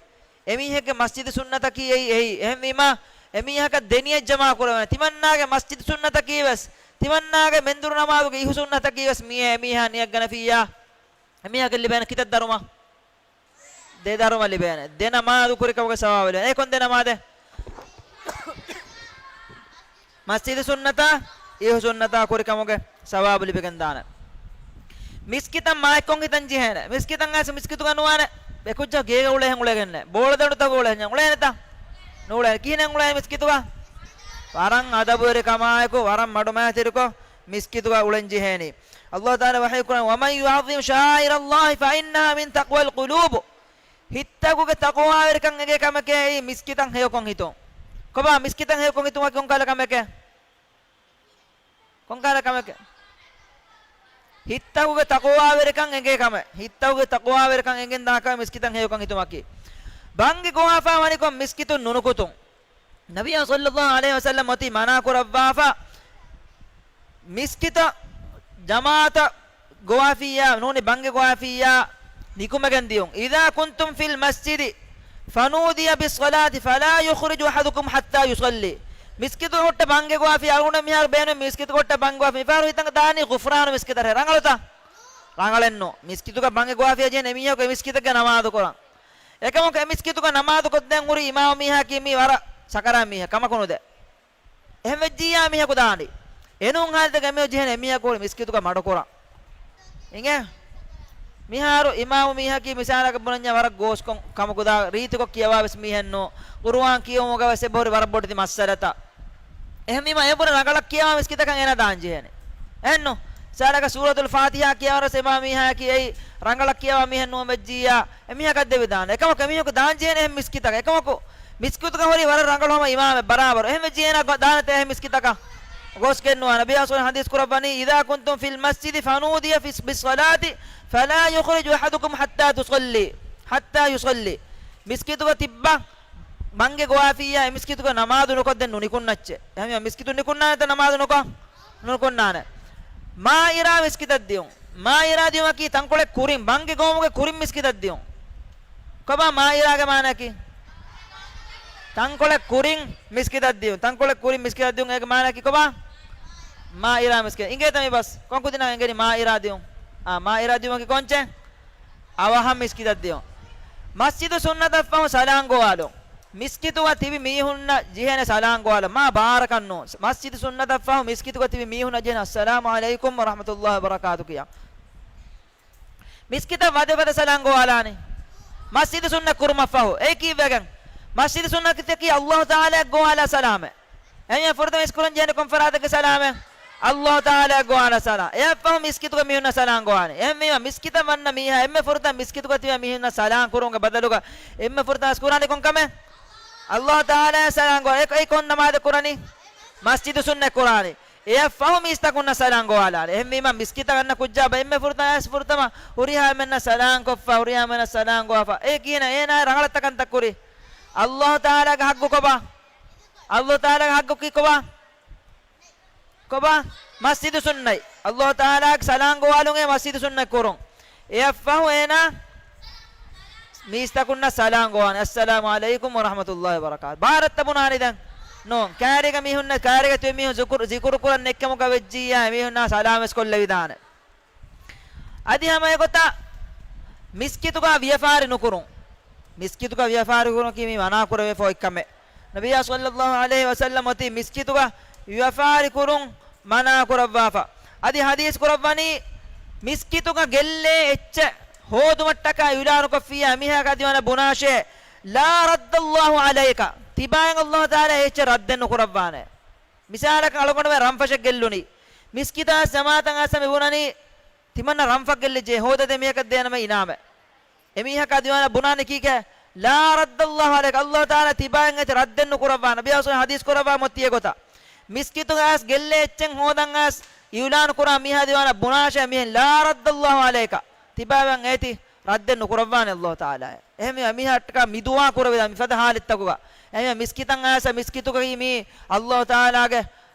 އެމީހެއްގެ މަސްޖިދު ސުންނަތަކީ އެއީ އެއީ. އެހެންވީމަ، އެމީހަކަށް ދެނިޔަތް ޖަމާ ކުރެވޭނެ. ތިމަންނާގެ މަސްޖިދު ސުންނަތަކީ ވެސް، ތިމަންނާގެ މެންދުރު ނަމާދުގެ އިހު ސުންނަތަކީ ވެސް މިއޭ އެމީހާ ނިޔަތްގަނެފިއްޔާ، އެމީހަކަށް ލިބޭނެ ކިތައް ދަރުމަ؟ ދެ ދަރުމަ ލިބޭނެ. ދެ ނަމާދު ކުރި ކަމުގެ ސަވާބު ލިބޭނެ. އެ ކޮން ދެ ނަމާދެއް؟ މަސްޖިދު ސުންނަތާ، އިހު ސުންނަތާ ކުރި ކަމުގެ ސަވާބު ލިބިގެން ދާނެ. މިސްކިތަށް މާތްކޮށް ހިތަން ޖެހޭނެ. މިސްކިތަށް އައިސް މިސްކިތުގަ ނުވާނެ. އެކުއްޖާ ގޭގަ އުޅޭހެން އުޅޭގެންނެ. ބޯޅަދަނޑުތަކުގަ އުޅޭހެން އުޅޭނެތަ؟ ނުއުޅޭނެ. ކިހިނެއް އުޅޭނެ މިސްކިތުގަ؟ ވަރަށް އަދަބުވެރިކަމާއެކު، ވަރަށް މަޑުމައިތިރިކޮށް މިސްކިތުގަ އުޅެން ޖެހޭނީ. ﷲ ތަޢާލާ ވަޙީ ކުރަނީ، وَمَنْ يُعَظِّمْ شَعَائِرَ اللَّهِ فَإِنَّهَا مِنْ تَقْوَى الْقُلُوبِ. ހިތްތަކުގެ ތަޤްވާވެރިކަން އެނގޭ ކަމެކޭ އެއީ މިސްކިތަށް ހެޔޮކޮށް ހިތުން. ކޮބާ މިސްކިތަށް ހެޔޮކޮށް ހިތުމަކީ ކޮންކަހަލަ ކަމެކޭ؟ ކޮންކަހަލަ ކަމެކޭ؟ ހިތްތަކުގެ ތަޤްވާވެރިކަން އެނގޭ ކަމެއް. ހިތްތަކުގެ ތަޤްވާވެރިކަން އެނގެން ދާކަމެއް މިސްކިތަށް ހެޔޮކޮށް ހިތުމަކީ. ބަންގި ގޮވާފާ ވަނިކޮށް މިސްކިތުން ނުނުކުތުން. ނަބިއްޔާ ޞައްލައްލާހު ޢަލައިހި ވަސައްލަމް އޮތީ މަނާ ކުރައްވާފަ، މިސްކިތަށް ޖަމާޢަތަށް ގޮވާފިއްޔާ، ނޫނީ ބަންގި ގޮވާފިއްޔާ، ނިކުމެގެން ދިޔުން. إِذَا كُنْتُمْ فِي الْمَسْجِدِ فَنُودِيَ بِالصَّلَاةِ فَلَا يُخْرِجُ أَحَدُكُمْ حَتَّىٰ يُصَلِّيَ. މިސްކިތު ހުއްޓަ ބަންގި ގޮވާފިއްޔާ، އަޅުގަނޑަށް މިހާރު ބޭނުން މިސްކިތު ހުއްޓަ ބަންގި ގޮވާފިއްޔާ، މިފަހަރު ހިތަށް ދާނީ ޣުފްރާނު މިސްކިތަށް ރަނގަޅުތަ؟ ރަނގަޅެއްނު. މިސްކިތުގަ ބަންގި ގޮވާފިއްޔާ ޖެހޭނެ މީހަކު އެ މިސްކިތެއްގަ ނަމާދު ކުރަން. އެކަމަކު އެ މިސްކިތުގަ ނަމާދު ކޮށްދޭން ހުރި އިމާމު މީހާއަކީ މީ ވަރަށް ސަކަރާތް މީހެއް ކަމަކު ނުދޭ. އެހެން ވެއްޖިއްޔާ މީހަކު ދާނީ. އެނޫން ހާލަތެއްގަ އެމީހުން ޖެހޭނެ އެމީހަކު ހުރި މިސްކިތުގަ މަޑުކުރަން. އިނގޭ؟ މިހާރު އިމާމު މީހަކީ މިސާލަކަށް ބުނަންޏާ ވަރަށް ގޯސްކޮށް ކަމަކު ދާ ރީތިކޮށް ކިޔަވާ ވެސް މީހެއްނު. ޤުރުއާން ކިޔެވުމުގަ ވެސް އެބަހުރި ވަރަށް ބޮޑެތި މައްސަލަތައް. އެހެންވީމަ އެބުރެ ރަނގަޅަށް ކިޔަވާ މިސްކިތަކަށް އޭނަ ދާން ޖެހޭނެ. އެހެންނު؟ ސާދަކަށް ސޫރަތުލް ފާތިޙާ ކިޔަވަރަސް އިމާމް މީހާއަކީ އެއީ ރަނގަޅަށް ކިޔަވާ މީހެއް ނޫން ވެއްޖިއްޔާ، އެމީހަކަށް ދެވިދާނެ. އެކަމަކު އެމީހަކު ދާން ޖެހޭނެ އެހެން މިސްކިތަކަށް. އެކަމަކު މިސްކިތުގަ ހުރީ ވަރަށް ރަނގަޅު ހަމަ އިމާމެއް ބަރާބަރު. އެހެން ވެއްޖިއްޔާ އޭނަ ދާނެތަ އެހެން މިސްކިތަކަށް؟ ގޯސްގެން ނުވާނެ. ނަބިއްޔާ ޞައްލައްލާހު ޢަލައިހި ވަސައްލަމް ޙަދީޘް ކުރައްވަނީ، إِذَا كُنْتُمْ فِي الْمَسْجِدِ فَنُودِيَ بِالصَّلَاةِ فَلَا يُخْرِجُ أَحَدُكُمْ حَتَّىٰ تُصَلِّيَ، حَتَّىٰ يُصَلِّيَ. މިސްކިތުގަ ތިއްބަ ބަންގި ގޮވާފިއްޔާ އެ މިސްކިތުގަ ނަމާދު ނުކޮށްދެން ނުނިކުންނައްޗެ. އެހެންވީމަ މިސްކިތުން ނިކުންނާނެތަ ނަމާދު ނުކޮށް؟ ނުކުންނާނެ. މާއިރާ މިސްކިތަށް ދިޔުން. މާއިރާ ދިޔުމަކީ ތަންކޮޅެއް ކުރިން، ބަންގި ގޮވުމުގެ ކުރިން މިސްކިތަށް ދިޔުން. ކޮބާ މާއިރާގެ މާނައަކީ؟ ތަންކޮޅެއް ކުރިން މިސްކިތަށް ދިޔުން. ތަންކޮޅެއް ކުރިން މިސްކިތަށް ދިޔުން. އޭގެ މާނައަކީ ކޮބާ؟ މާއިރާ މިސްކިތަށް. އިނގޭތަ މި ބަސް؟ ކޮން ކުދިންނަށް އެނގެނީ މާއިރާ ދިޔުން؟ އާ، މާއިރާ ދިޔުމަކީ ކޮންޗެއް؟ އަވަހަށް މިސްކިތަށް ދިޔުން. މަސްޖިދު ސުންނަތަށްފަހު ސަލާން ގޮވާލުން. މިސްކިތުގަ ތިބި މީހުންނަށް ޖެހޭނެ ސަލާން ގޮވާލުން. މާ ބާރަކަށް ނޫން. މަސްޖިދު ސުންނަތަށްފަހު މިސްކިތުގަ ތިބި މީހުންނަށް ޖެހޭނެ السلام عليكم ورحمة الله وبركاته ކިޔާ. މިސްކިތަށް ވަދެފަދަ ސަލާން ގޮވާލާނީ. މަސްޖިދު ސުންނަތް ކުރުމަށްފަހު. އެއީ ކީއްވެގެން؟ މަސްޖިދު ސުންނަތަކީ ﷲ ތަޢާލާއަށް ގޮވާލާ ސަލާމެއް. އެހެންވީމަ ފުރަތަމަ އިސްކުރަން ޖެހޭނެ ކޮން ފަރާތެއްގެ ސަލާމެއް؟ ﷲ ތަޢާލާއަށް ގޮވާލާ ސަލާމް. އެއަށްފަހު މިސްކިތުގެ މީހުންނަށް ސަލާމް ގޮވާނެ. އެހެންވީމަ މިސްކިތަށް ވަންނަ މީހާ އެންމެ ފުރަތަމަ މިސްކިތުގަ ތިބޭ މީހުންނަށް ސަލާމް ކުރުމުގެ ބަދަލުގަ އެންމެ ފުރަތަމަ އިސްކުރާނީ ކޮން ކަމެއް؟ ﷲ ތަޢާލާއަށް ސަލާމް ގޮވާ. އެ، އެ ކޮން ނަމާދެއް ކުރަނީ؟ މަސްޖިދު ސުންނަތް ކުރާނީ. އެއަށްފަހު މީސްތަކުންނަށް ސަލާމް ގޮވާލާނެ. އެހެންވީމަ މިސްކިތަށް އަންނަ ކުއްޖާ ބަ އެންމެ ފުރަތަމަ، އެ ފުރަތަމަ ހުރިހާ އެންމެންނަށް ސަލާމް ކޮށްފަ، ހުރިހާ އެންމެންނަށް ސަލާމް ގޮވާފަ. އެ ކިހިނެއް؟ އޭނާ ރަނގަޅަށް ކަންތައް ކުރީ. ﷲ ތަޢާލާގެ ޙައްޤު ކޮބާ؟ ﷲ ތަޢާލާގެ ޙައްޤު ކީ ކޮބާ؟ ކޮބާ؟ މަސްޖިދު ސުންނަތް. ﷲ ތަޢާލާގެ ސަލާން ގޮވާލުން އެ މަސްޖިދު ސުންނަތް ކުރުން. އެއަށްފަހު އޭނާ މީސްތަކުންނަށް ސަލާން ގޮވާނެ، އައްސަލާމު ޢަލައިކުމް ވަރަޙްމަތުﷲ ވަބަރަކާތު. ބާރަށްތަ ބުނާނީ ދެން؟ ނޫން. ކާރީގަ މީހުންނަށް، ކާރީގަ ތިބި މީހުން ޒިކުރު، ޒިކުރު ކުރަން އެއްކަމުގަ ވެއްޖިއްޔާ، އެމީހުންނާ ސަލާމް ވެސް ކޮށްލެވިދާނެ. އަދި ހަމަ އެގޮތަށް މިސްކިތުގަ ވިޔަފާރި ނުކުރުން. މިސްކިތުގަ ވިޔަފާރި ކުރުން ކީ މީ މަނާ ކުރެވޭ ފޯއްކަމެއް. ނަބިއްޔާ ޞައްލައްލާހު ޢަލައިހި ވަސައްލަމް އޮތީ މިސްކިތުގަ ވިޔަފާރި ކުރުން މަނާ ކުރައްވާފަ. އަދި ޙަދީޘް ކުރައްވަނީ، މިސްކިތުގަ ގެއްލޭ އެއްޗެއް ހޯދުމަށްޓަކާ އިޢުލާނުކޮށްފިއްޔާ، އެމީހަކަށް ދިވާނަ ބުނާށޭ، ލާ ރައްދައްލާހު ޢަލައިކަ، ތިބާއިން ﷲ ތަޢާލާ އެއްޗެއް ރައްދެއް ނުކުރައްވާނެ. މިސާލަކަށް އަޅުގަނޑުމެން ރަންފަށެއް ގެއްލުނީ. މިސްކިތާ ޖަމާޢަތަށް އައިސް މި ބުނަނީ، ތިމަންނަ ރަންފަށް ގެއްލިއްޖެ، ހޯދަދޭ މީހަކަށް ދޭނަމޭ އިނާމެއް. އެމީހަކާ ދިވާނަ ބުނާނެ ކީކޭ؟ ލާ ރައްދައްލާހު ޢަލައިކަ، ﷲ ތަޢާލާ ތިބާއިން އެއްޗެއް ރައްދެއް ނުކުރައްވާނެ. ނަބިއްޔާ ޙަދީޘް ކުރައްވާ މޮތި އެގޮތަށް. މިސްކިތުގަ އައިސް ގެއްލޭ އެއްޗެއް ހޯދަން އައިސް އިޢުލާނު ކުރާ މީހާ ދިވާނަ ބުނާށޭ މިހެން، ލާ ރައްދައްލާހު ޢަލައިކަ، ތިބާއިން އޭތި ރައްދެއް ނުކުރައްވާނެ ﷲ ތަޢާލާ. އެހެންވެ މީހާއަށްޓަކާ މި ދުޢާ ކުރެވިދާނެ މިފަދަ ޙާލަތްތަކުގަ. އެހެންވެ މިސްކިތަށް އައިސް މިސްކިތުގައި މީ ﷲ ތަޢާލާގެ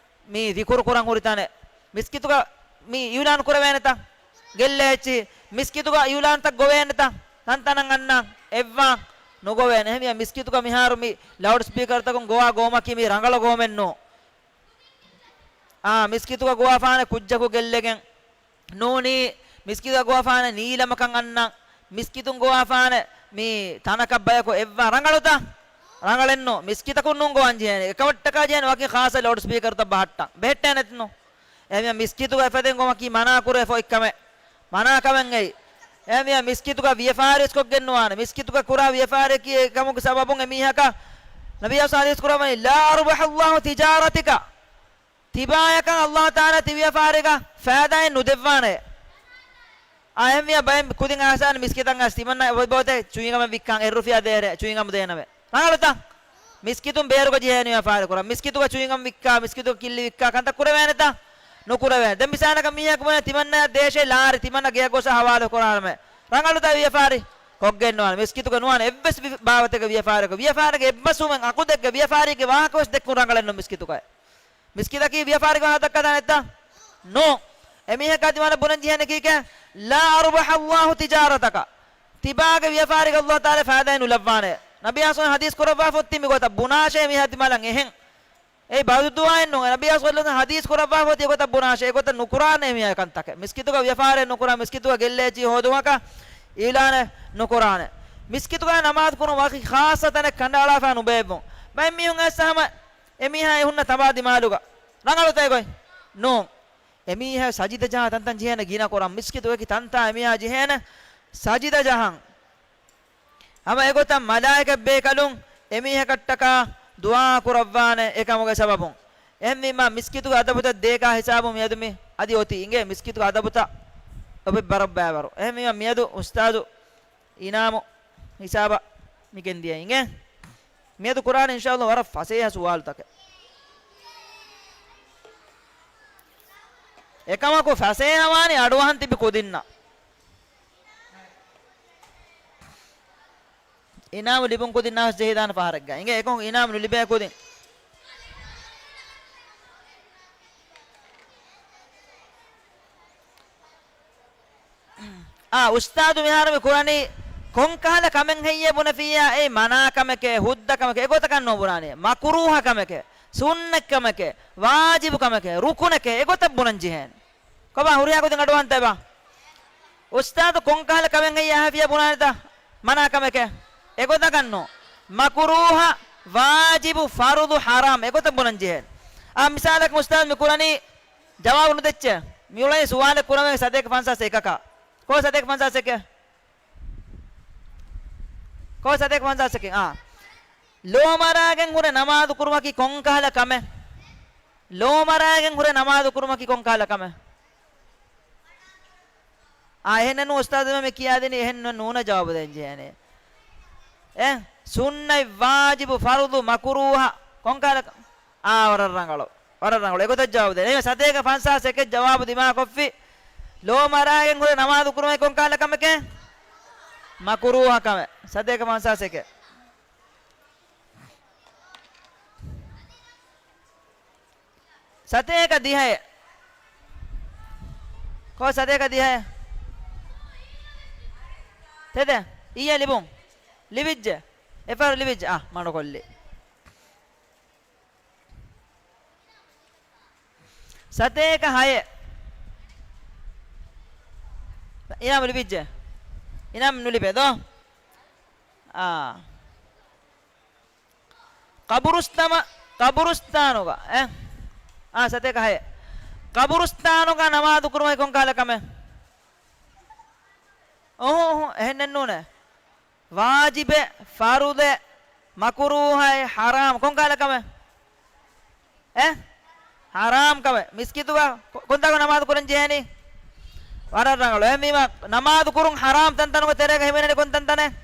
މި ޒިކުރު ކުރަން ހުރި ތަނެއް. މިސްކިތުގަ މި އިޢުލާން ކުރެވޭނެތަ؟ ގެއްލޭ އެއްޗި މިސްކިތުގަ އިޢުލާންތައް ގޮވޭނެތަ؟ ތަންތަނަށް އަންނަން އެއްވާ ނުގޮވޭނެ. އެހެންވިޔާ މިސްކިތުގަ މިހާރު މި ލައުޑް ސްޕީކަރުތަކުން ގޮވާ ގޮވުމަކީ މީ ރަނގަޅު ގޮވަމެއް ނޫން. އާ، މިސްކިތުގަ ގޮވާފާނެ ކުއްޖަކު ގެއްލެގެން ނޫނީ، މިސްކިތުގަ ގޮވާފާނެ ނީލަމަކަން އަންނަން، މިސްކިތުން ގޮވާފާނެ މި ތަނަކަށް ބަޔަކު އެއްވާ ރަނގަޅުތަ؟ ރަނގަޅެއްނު. މިސްކިތަކުން ނޫން ގޮވަން ޖެހޭނެ. އެކަމަށްޓަކާ ޖެހޭނެ ވަކި ޚާއްޞަ ލައުޑް ސްޕީކަރުތައް ބަހައްޓަން. ބެހެއްޓޭނެތްނު. އެހެންވެ މިސްކިތުގަ އެފަދައިން ގޮވަކީ މަނާ ކުރެވޭ ފޮތްކަމެއް. މަނާކަމެއް އެއީ. އެހެންވިޔާ މިސްކިތުގަ ވިޔަފާރި ވެސް ކޮށްގެން ނުވާނެ. މިސްކިތުގަ ކުރާ ވިޔަފާރިއަކީ އެކަމުގެ ސަބަބުން އެމީހަކަށް ނަބިއްޔާ ޙަދީޘް ކުރައްވަނީ، ލާ އަރުބަޙަ ﷲ ތިޖާރަތަކަ. ތިބާޔަކަށް ﷲ ތަޢާލާ ތި ވިޔަފާރީގަ ފައިދާއެއް ނުދެއްވާނެ. އާ، އެހެންވިޔާ ބައެއް ކުދިން އައިސާން މިސްކިތަށް އައިސް ތިމަންނަ އޮތް ބޯތެ ޗުއިންގަމެއް ވިއްކާން އެއްރުފިޔާ ދޭނެ ޗުއިންގަމް ދޭނަމޭ. ރަނގަޅުތަ؟ މިސްކިތުން ބޭރުގަ ޖެހޭނެ ވިޔަފާރި ކުރަން. މިސްކިތުގަ ޗުއިންގަމް ވިއްކާ، މިސްކިތުގަ ކިއްލި ވިއްކާ ކަންތައް ކުރެވޭނެތަ؟ ނުކުރެވޭނެ. ދެން މިސާލަކަށް މީހަކު ބުނޭ ތިމަންނަޔަށް ދޭށޭ ލާރި، ތިމަންނަ ގެޔަށް ގޮސް ހަވާލު ކުރާނަމޭ. ރަނގަޅުތަ ވިޔަފާރި؟ ކޮށްގެން ނުވާނެ. މިސްކިތުގަ ނުވާނެ އެއްވެސް ވި-، ބާވަތެއްގެ ވިޔަފާރިއަކު. ވިޔަފާރިގެ އެއްބަސްވުމެއް ޢަޤުދެއްގެ ވިޔަފާރީގެ ވާހަކަ ވެސް ދެއްކުން ރަނގަޅެއްނު މިސްކިތުގައި. މިސްކިތަކީ ވިޔަފާރި ވާހަކަ ދައްކާ ތަނެއްތަ؟ ނޫން. އެމީހަކާ ދިވާނަ ބުނަން ޖެހޭނެ ކީކޭ؟ ލާ އަރުބަޙަ ﷲ ތިޖާރަތަކަ. ތިބާގެ ވިޔަފާރީގަ ﷲ ތަޢާލާ ފައިދާއެއް ނުލައްވާނެ. ނަބިއްޔާ ޙަދީޘް ކުރައްވާފަ އޮތީ މިގޮތަށް ބުނާށޭ މީހާ ތިމާލަށް އެހެން. އެއީ ބައްދުޢާއެއްނޫން. ނަބިއްޔާ ޙަދީޘް ކުރައްވާފަ އޮތީ އެގޮތަށް ބުނާށޭ. އެގޮތަށް ނުކުރާނެ މީހާ ކަންތަކެއް. މިސްކިތުގަ ވިޔަފާރިއެއް ނުކުރާ، މިސްކިތުގަ ގެއްލޭ އެއްޗެއް ހޯދުމަކަށް އިޢުލާނެއް ނުކުރާނެ. މިސްކިތުގަ ނަމާދު ކުރުން ވަކި ޚާއްޞަ ތަނެއް ކަނޑައަޅާފަ ނުބޭއްވުން. ބައެއް މީހުން އައިސް ހަމަ އެމީހާ އެ ހުންނަ ތަބާ ދިމާލުގަ. ރަނގަޅުތަ އެގޮތް؟ ނޫން. އެމީހާ ސަޖިދަ ޖަހާ ތަންތަން ޖެހޭނެ ގިނަ ކުރަން. މިސްކިތު އެކި ތަންތާ އެމީހާ ޖެހޭނެ ސަޖިދަ ޖަހަން. ހަމަ އެގޮތަށް މަލާއިކަތް ބޭކަލުން އެމީހަކަށްޓަކާ ދުޢާ ކުރައްވާނެ އެކަމުގެ ސަބަބުން. އެހެންވީމާ މިސްކިތުގެ އަދަބުތައް ދޭކާ ހިސާބުން މިއަދު މި އަދި އޮތީ އިނގޭ މިސްކިތުގެ އަދަބުތައް އޮތް ބަރަށް ބައިވަރު. އެހެންވީމާ މިއަދު އުސްތާޛު އިނާމު ހިސާބަށް މި ގެންދިޔަ އިނގޭ. މިއަދު ކުރާނެ އިންޝާﷲ ވަރަށް ފަސޭހަ ސުވާލުތަކެއް. އެކަމަކު ފަސޭހަވާނީ އަޑުއަހަން ތިބި ކުދިންނަށް. އިނާމު ލިބުން ކުދިންނާ ވެސް ޖެހިދާނެ ފަހަރެއްގަ. އިނގޭ އެކަމަކު އިނާމު ނުލިބޭ ކުދިން. އާ، އުސްތާޛު މިހާރު މި ކުރަނީ ކޮންކަހަލަ ކަމެއް ހެއްޔޭ ބުނެފިއްޔާ، އެއީ މަނާ ކަމެކޭ، ހުއްދަ ކަމެކޭ، އެގޮތަކަށް ނޯ ބުނާނީ. މަކުރޫހަ ކަމެކޭ، ސުންނަތް ކަމެކޭ، ވާޖިބު ކަމެކޭ، ރުކުނެކޭ، އެގޮތަށް ބުނަން ޖެހޭނެ. ކޮބާ ހުރިހާ ކުދިން އަޑުއަހަންތަ އެބާ؟ އުސްތާޛު ކޮންކަހަލަ ކަމެއް ހެއްޔޭ އަހަފިޔާ ބުނާނެތަ؟ މަނާ ކަމެކޭ. އެގޮތަކަށް ނޫން. މަކުރޫހަ، ވާޖިބު، ފަރުޟު، ޙަރާމް. އެގޮތަށް ބުނަން ޖެހޭނެ. އާ، މިސާލަކަށް އުސްތާޛު މި ކުރަނީ ޖަވާބު ނުދެއްޗޭ. މި އުޅެނީ ސުވާލެއް ކުރަން ސަތޭކަ ފަންސާސް އެކަކާ. ކޯ ސަތޭކަ ފަންސާސް އެކެއް؟ ކޯ ސަތޭކަ ފަންސާސް އެކެއް؟ އާ. ލޯ މަރާގެން ހުރެ ނަމާދު ކުރުމަކީ ކޮންކަހަލަ ކަމެއް؟ ލޯ މަރާގެން ހުރެ ނަމާދު ކުރުމަކީ ކޮންކަހަލަ ކަމެއް؟ އާ، އެހެންނެއް ނޫން އުސްތާޛު މި ކިޔާދިނީ އެހެން ނޫން ނޫނަށް ޖަވާބު ދޭން ޖެހޭނެ. އެ، ސުންނަތް، ވާޖިބު، ފަރުޟު، މަކުރޫހަ، ކޮންކަހަލަ ކަ-، އާ، ވަރަށް ރަނގަޅު. ވަރަށް ރަނގަޅު. އެގޮތަށް ޖަވާބު ދޭނެ. އެހެން ސަތޭކަ ފަންސާސް އެކެއް ޖަވާބު ދިމާކޮށްފި. ލޯ މަރާގެން ހުރެ ނަމާދު ކުރުމަކީ ކޮންކަހަލަ ކަމެކޭ؟ މަކުރޫހަ ކަމެއް. ސަތޭކަ ފަންސާސް އެކެއް. ސަތޭކަ ދިހައެއް. ކޮ ސަތޭކަ ދިހައެއް؟ ތެދެއް. އިއްޔެ ލިބުން. ލިބިއްޖެ. އެފަރު ލިބިއްޖެ. އާ، މަޑުކޮށްލި. ސަތޭކަ ހައެއް. އިނާމު ލިބިއްޖެ. އިނާމު ނުލިބޭ ދޯ؟ އާ. ޤަބުރުސްތަމަ-، ޤަބުރުސްތާނުގަ، އެ؟ އާ، ސަތޭކަ ހައެއް. ޤަބުރުސްތާނުގަ ނަމާދު ކުރުމަކީ ކޮންކަހަލަ ކަމެއް؟ އުހު، އުހު، އެހެންނެއް ނޫނޭ. ވާޖިބެއް، ފަރުޟެއް، މަކުރޫހައެއް، ޙަރާމް، ކޮންކަހަލަ ކަމެއް؟ އެ؟ ޙަރާމް ކަމެއް. މިސްކިތުގަ ކޮ-، ކޮންތާކު ނަމާދު ކުރަން ޖެހޭނީ؟ ވަރަށް ރަނގަޅު. އެހެންވީމަ، ނަމާދު ކުރުން ޙަރާމް ތަންތަނުގެ ތެރޭގަ ހިމެނެނީ ކޮން ތަންތަނެއް؟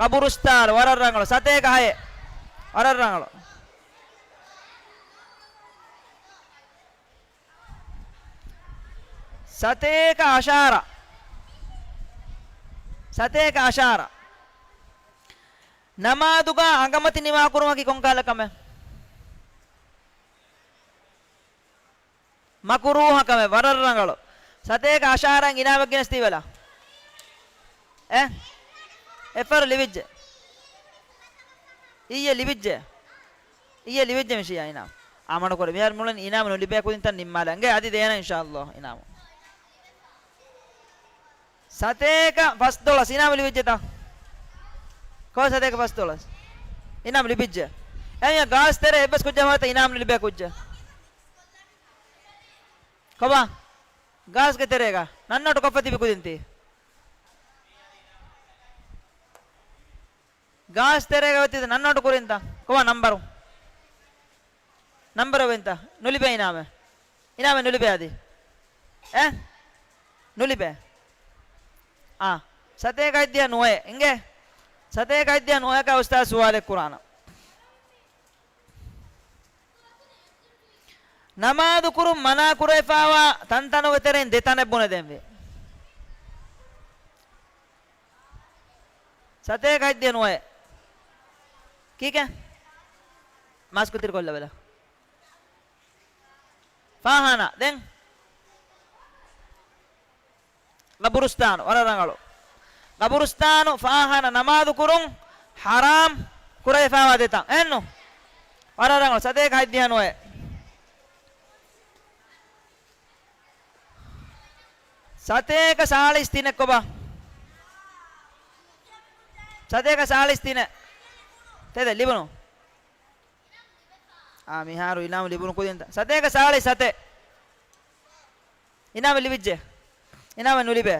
ޤަބުރުސްތާނު. ވަރަށް ރަނގަޅު. ސަތޭކަ ހައެއް. ވަރަށް ރަނގަޅު. ސަތޭކަ އަށާރަ. ސަތޭކަ އަށާރަ. ނަމާދުގަ އަނގަމަތި ނިމާކުރުމަކީ ކޮންކަހަލަ ކަމެއް؟ މަކުރޫހަ ކަމެއް. ވަރަށް ރަނގަޅު. ސަތޭކަ އަށާރައިން އިނާމެއް ގެނެސް ދީބަލަ. އެ؟ އެއްފަރު ލިބިއްޖެ. އިއްޔެ ލިބިއްޖެ. އިއްޔެ ލިބިއްޖެ މިޝިޔާ އިނާމް. އާ، މަޑުކޮށް. މިހާރު މުޅިން އިނާމް ނުލިބޭ ކުދިންތައް ނިންމާލަން. އިނގޭ އަދި ދޭނަ އިންޝާﷲ އިނާމު. ސަތޭކަ ފަސްދޮޅަސް އިނާމް ލިބިއްޖެތަ؟ ކޮ ސަތޭކަ ފަސްދޮޅަސް. އިނާމް ލިބިއްޖެ. އެހެން ގާސް ތެރޭ އެއްވެސް ކުއްޖާ ހަމަ އިނާމް ނުލިބޭ ކުއްޖެއް. ކޮބާ؟ ގާސްގެ ތެރޭގަ ނަންނައްޓު ކޮށްފަ ތިބި ކުދިންތީ. ގާސް ތެރޭގަ ވެތި ނަންނައްޓު ކުރިންތަ؟ ކޮބާ ނަންބަރު؟ ނަންބަރު ވެންތަ؟ ނުލިބޭ އިނާމެއް. އިނާމެއް ނުލިބޭ އަދި. އެ؟ ނުލިބޭ. އާ. ސަތޭކަ އަށްދިހަ ނުވައެއް. އިނގޭ؟ ސަތޭކަ އަށްދިހަ ނުވަޔަކަށް އުސްތާޒު ސުވާލެއް ކުރާނަން. ނަމާދު ކުރުން މަނާ ކުރެވިފައިވާ ތަންތަނުގެ ތެރެއިން ދެ ތަނެއް ބުނެދޭންވީ. ސަތޭކަ އަށްދިހަ ނުވައެއް. ކީކޭ؟ މާސްކު ތިރިކޮށްލަބަލަ. ފާޚާނާ. ދެން؟ ގަބުރުސްތާނު. ވަރަށް ރަނގަޅު. ގަބުރުސްތާނު ފާޚާނާ ނަމާދު ކުރުން ޙަރާމް ކުރެވިފައިވާ ދެ ތަން. އެހެންނު؟ ވަރަށް ރަނގަޅު. ސަތޭކަ އަށްދިހަ ނުވައެއް. ސަތޭކަ ސާޅީސް ތިނެއް ކޮބާ؟ ސަތޭކަ ސާޅީސް ތިނެއް. ތެދެއް ލިބުނު. އާ، މިހާރު އިނާމު ލިބުނު ކުދިންތަ؟ ސަތޭކަ ސާޅީސް ސަތެއް. އިނާމެއް ލިބިއްޖެ. އިނާމެއް ނުލިބޭ.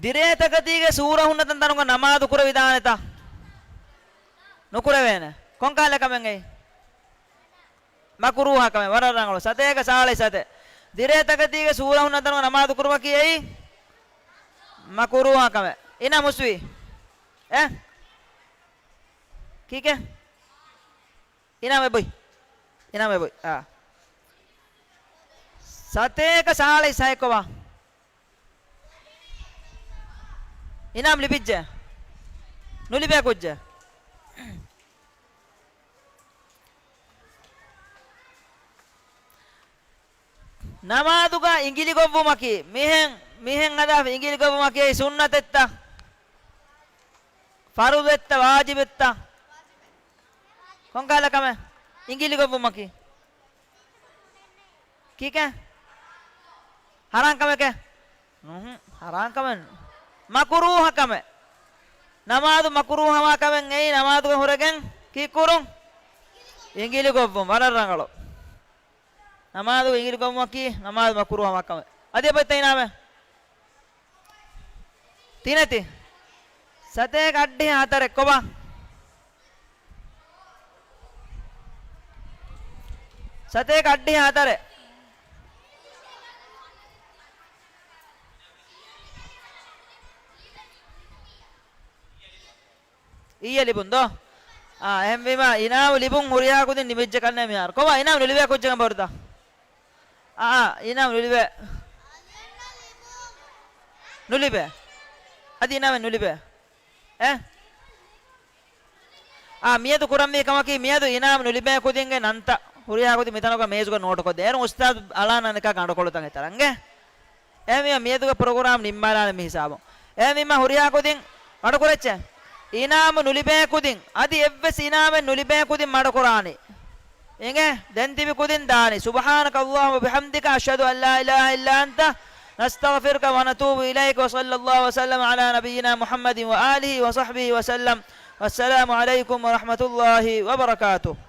ދިރޭތަކެތީގެ ސޫރަ ހުންނަ ތަންތަނުގަ ނަމާދު ކުރެވިދާނެތަ؟ ނުކުރެވޭނެ. ކޮންކަހަލަ ކަމެއް އެއީ؟ މަކުރޫހަ ކަމެއް. ވަރަށް ރަނގަޅު. ސަތޭކަ ސާޅީސް ސަތެއް. ދިރޭތަކެތީގެ ސޫރަ ހުންނަ ތަނުގަ ނަމާދު ކުރުމަކީ އެއީ މަކުރޫހަ ކަމެއް. އިނާމް ހުސްވީ. އެ؟ ކީކޭ؟ އިނާމް އެބޮތް. އިނާމް އެބޮތް. އާ. ސަތޭކަ ސާޅީސް ހައެއް ކޮބާ؟ އިނާމް ލިބިއްޖެ. ނުލިބޭ ކުއްޖެއް. ނަމާދުގަ އިނގިލިގޮއްވުމަކީ، މިހެން، މިހެން ހަދާފަ އިނގިލިގޮއްވުމަކީ ސުންނަތެއްތަ؟ ފަރުޟެއްތަ؟ ވާޖިބެއްތަ؟ ކޮންކަހަލަ ކަމެއް؟ އިނގިލިގޮއްވުމަކީ. ކީކޭ؟ ހަރާން ކަމެކޭ؟ ނުހު، ހަރާން ކަމެއް. މަކުރޫހަ ކަމެއް. ނަމާދު މަކުރޫހަވާ ކަމެއް އެއީ، ނަމާދުގެ ހުރެގެން ކީއްކުރުން؟ އިނގިލި ގޮއްވުން. ވަރަށް ރަނގަޅު. ނަމާދުގެ އިނގިލި ގޮއްވުމަކީ، ނަމާދު މަކުރޫހަވާ ކަމެއް. އަދި އެބައޮތްތަ އިނާމެއް؟ ތިނެތި. ސަތޭކަ އަށްޑިހަ ހަތަރެއް ކޮބާ؟ ސަތޭކަ އަށްޑިހަ ހަތަރެއް. އިއްޔެ ލިބުން ދޯ؟ އާ، އެހެންވީމާ، އިނާމު ލިބުން ހުރިހާ ކުދިން ނިމިއްޖެ ކަންނޭ މިހާރު. ކޮބާ އިނާމު ނުލިބޭ ކުއްޖެއް ބޮޑުތަ؟ އާ، އާ، އިނާމު ނުލިބޭ. ނުލިބޭ. އަދި އިނާމެއް ނުލިބޭ. އެ؟ އާ، މިއަދު ކުރަންވީ ކަމަކީ، މިއަދު އިނާމް ނުލިބޭ ކުދިންގެ ނަންތައް ހުރިހާ ކުދިން މިތަނުގަ މޭޒުގަ ނޯޓުކޮށްދޭ. އޭރު އުސްތާޛު އަޅާން އަނެކާ ގަނޑުކޮޅުތައް އެތަރަ އިނގޭ. އެހެންވީމަ މިއަދުގެ ޕްރޮގްރާމް ނިންމާލާނެ މި ހިސާބުން. އެހެންވީމަ ހުރިހާ ކުދިން މަޑުކުރައްޗޭ. އިނާމު ނުލިބޭ ކުދިން، އަދި އެއްވެސް އިނާމެއް ނުލިބޭ ކުދިން މަޑުކުރާނީ. އިނގޭ، ދެން ތިބި ކުދިން ދާނީ. سبحانك اللهم وبحمدك، أشهد أن لا إله إلا أنت، نستغفرك ونتوب إليك، وصلى الله وسلم على نبينا محمد وآله وصحبه وسلم. والسلام عليكم ورحمة الله وبركاته.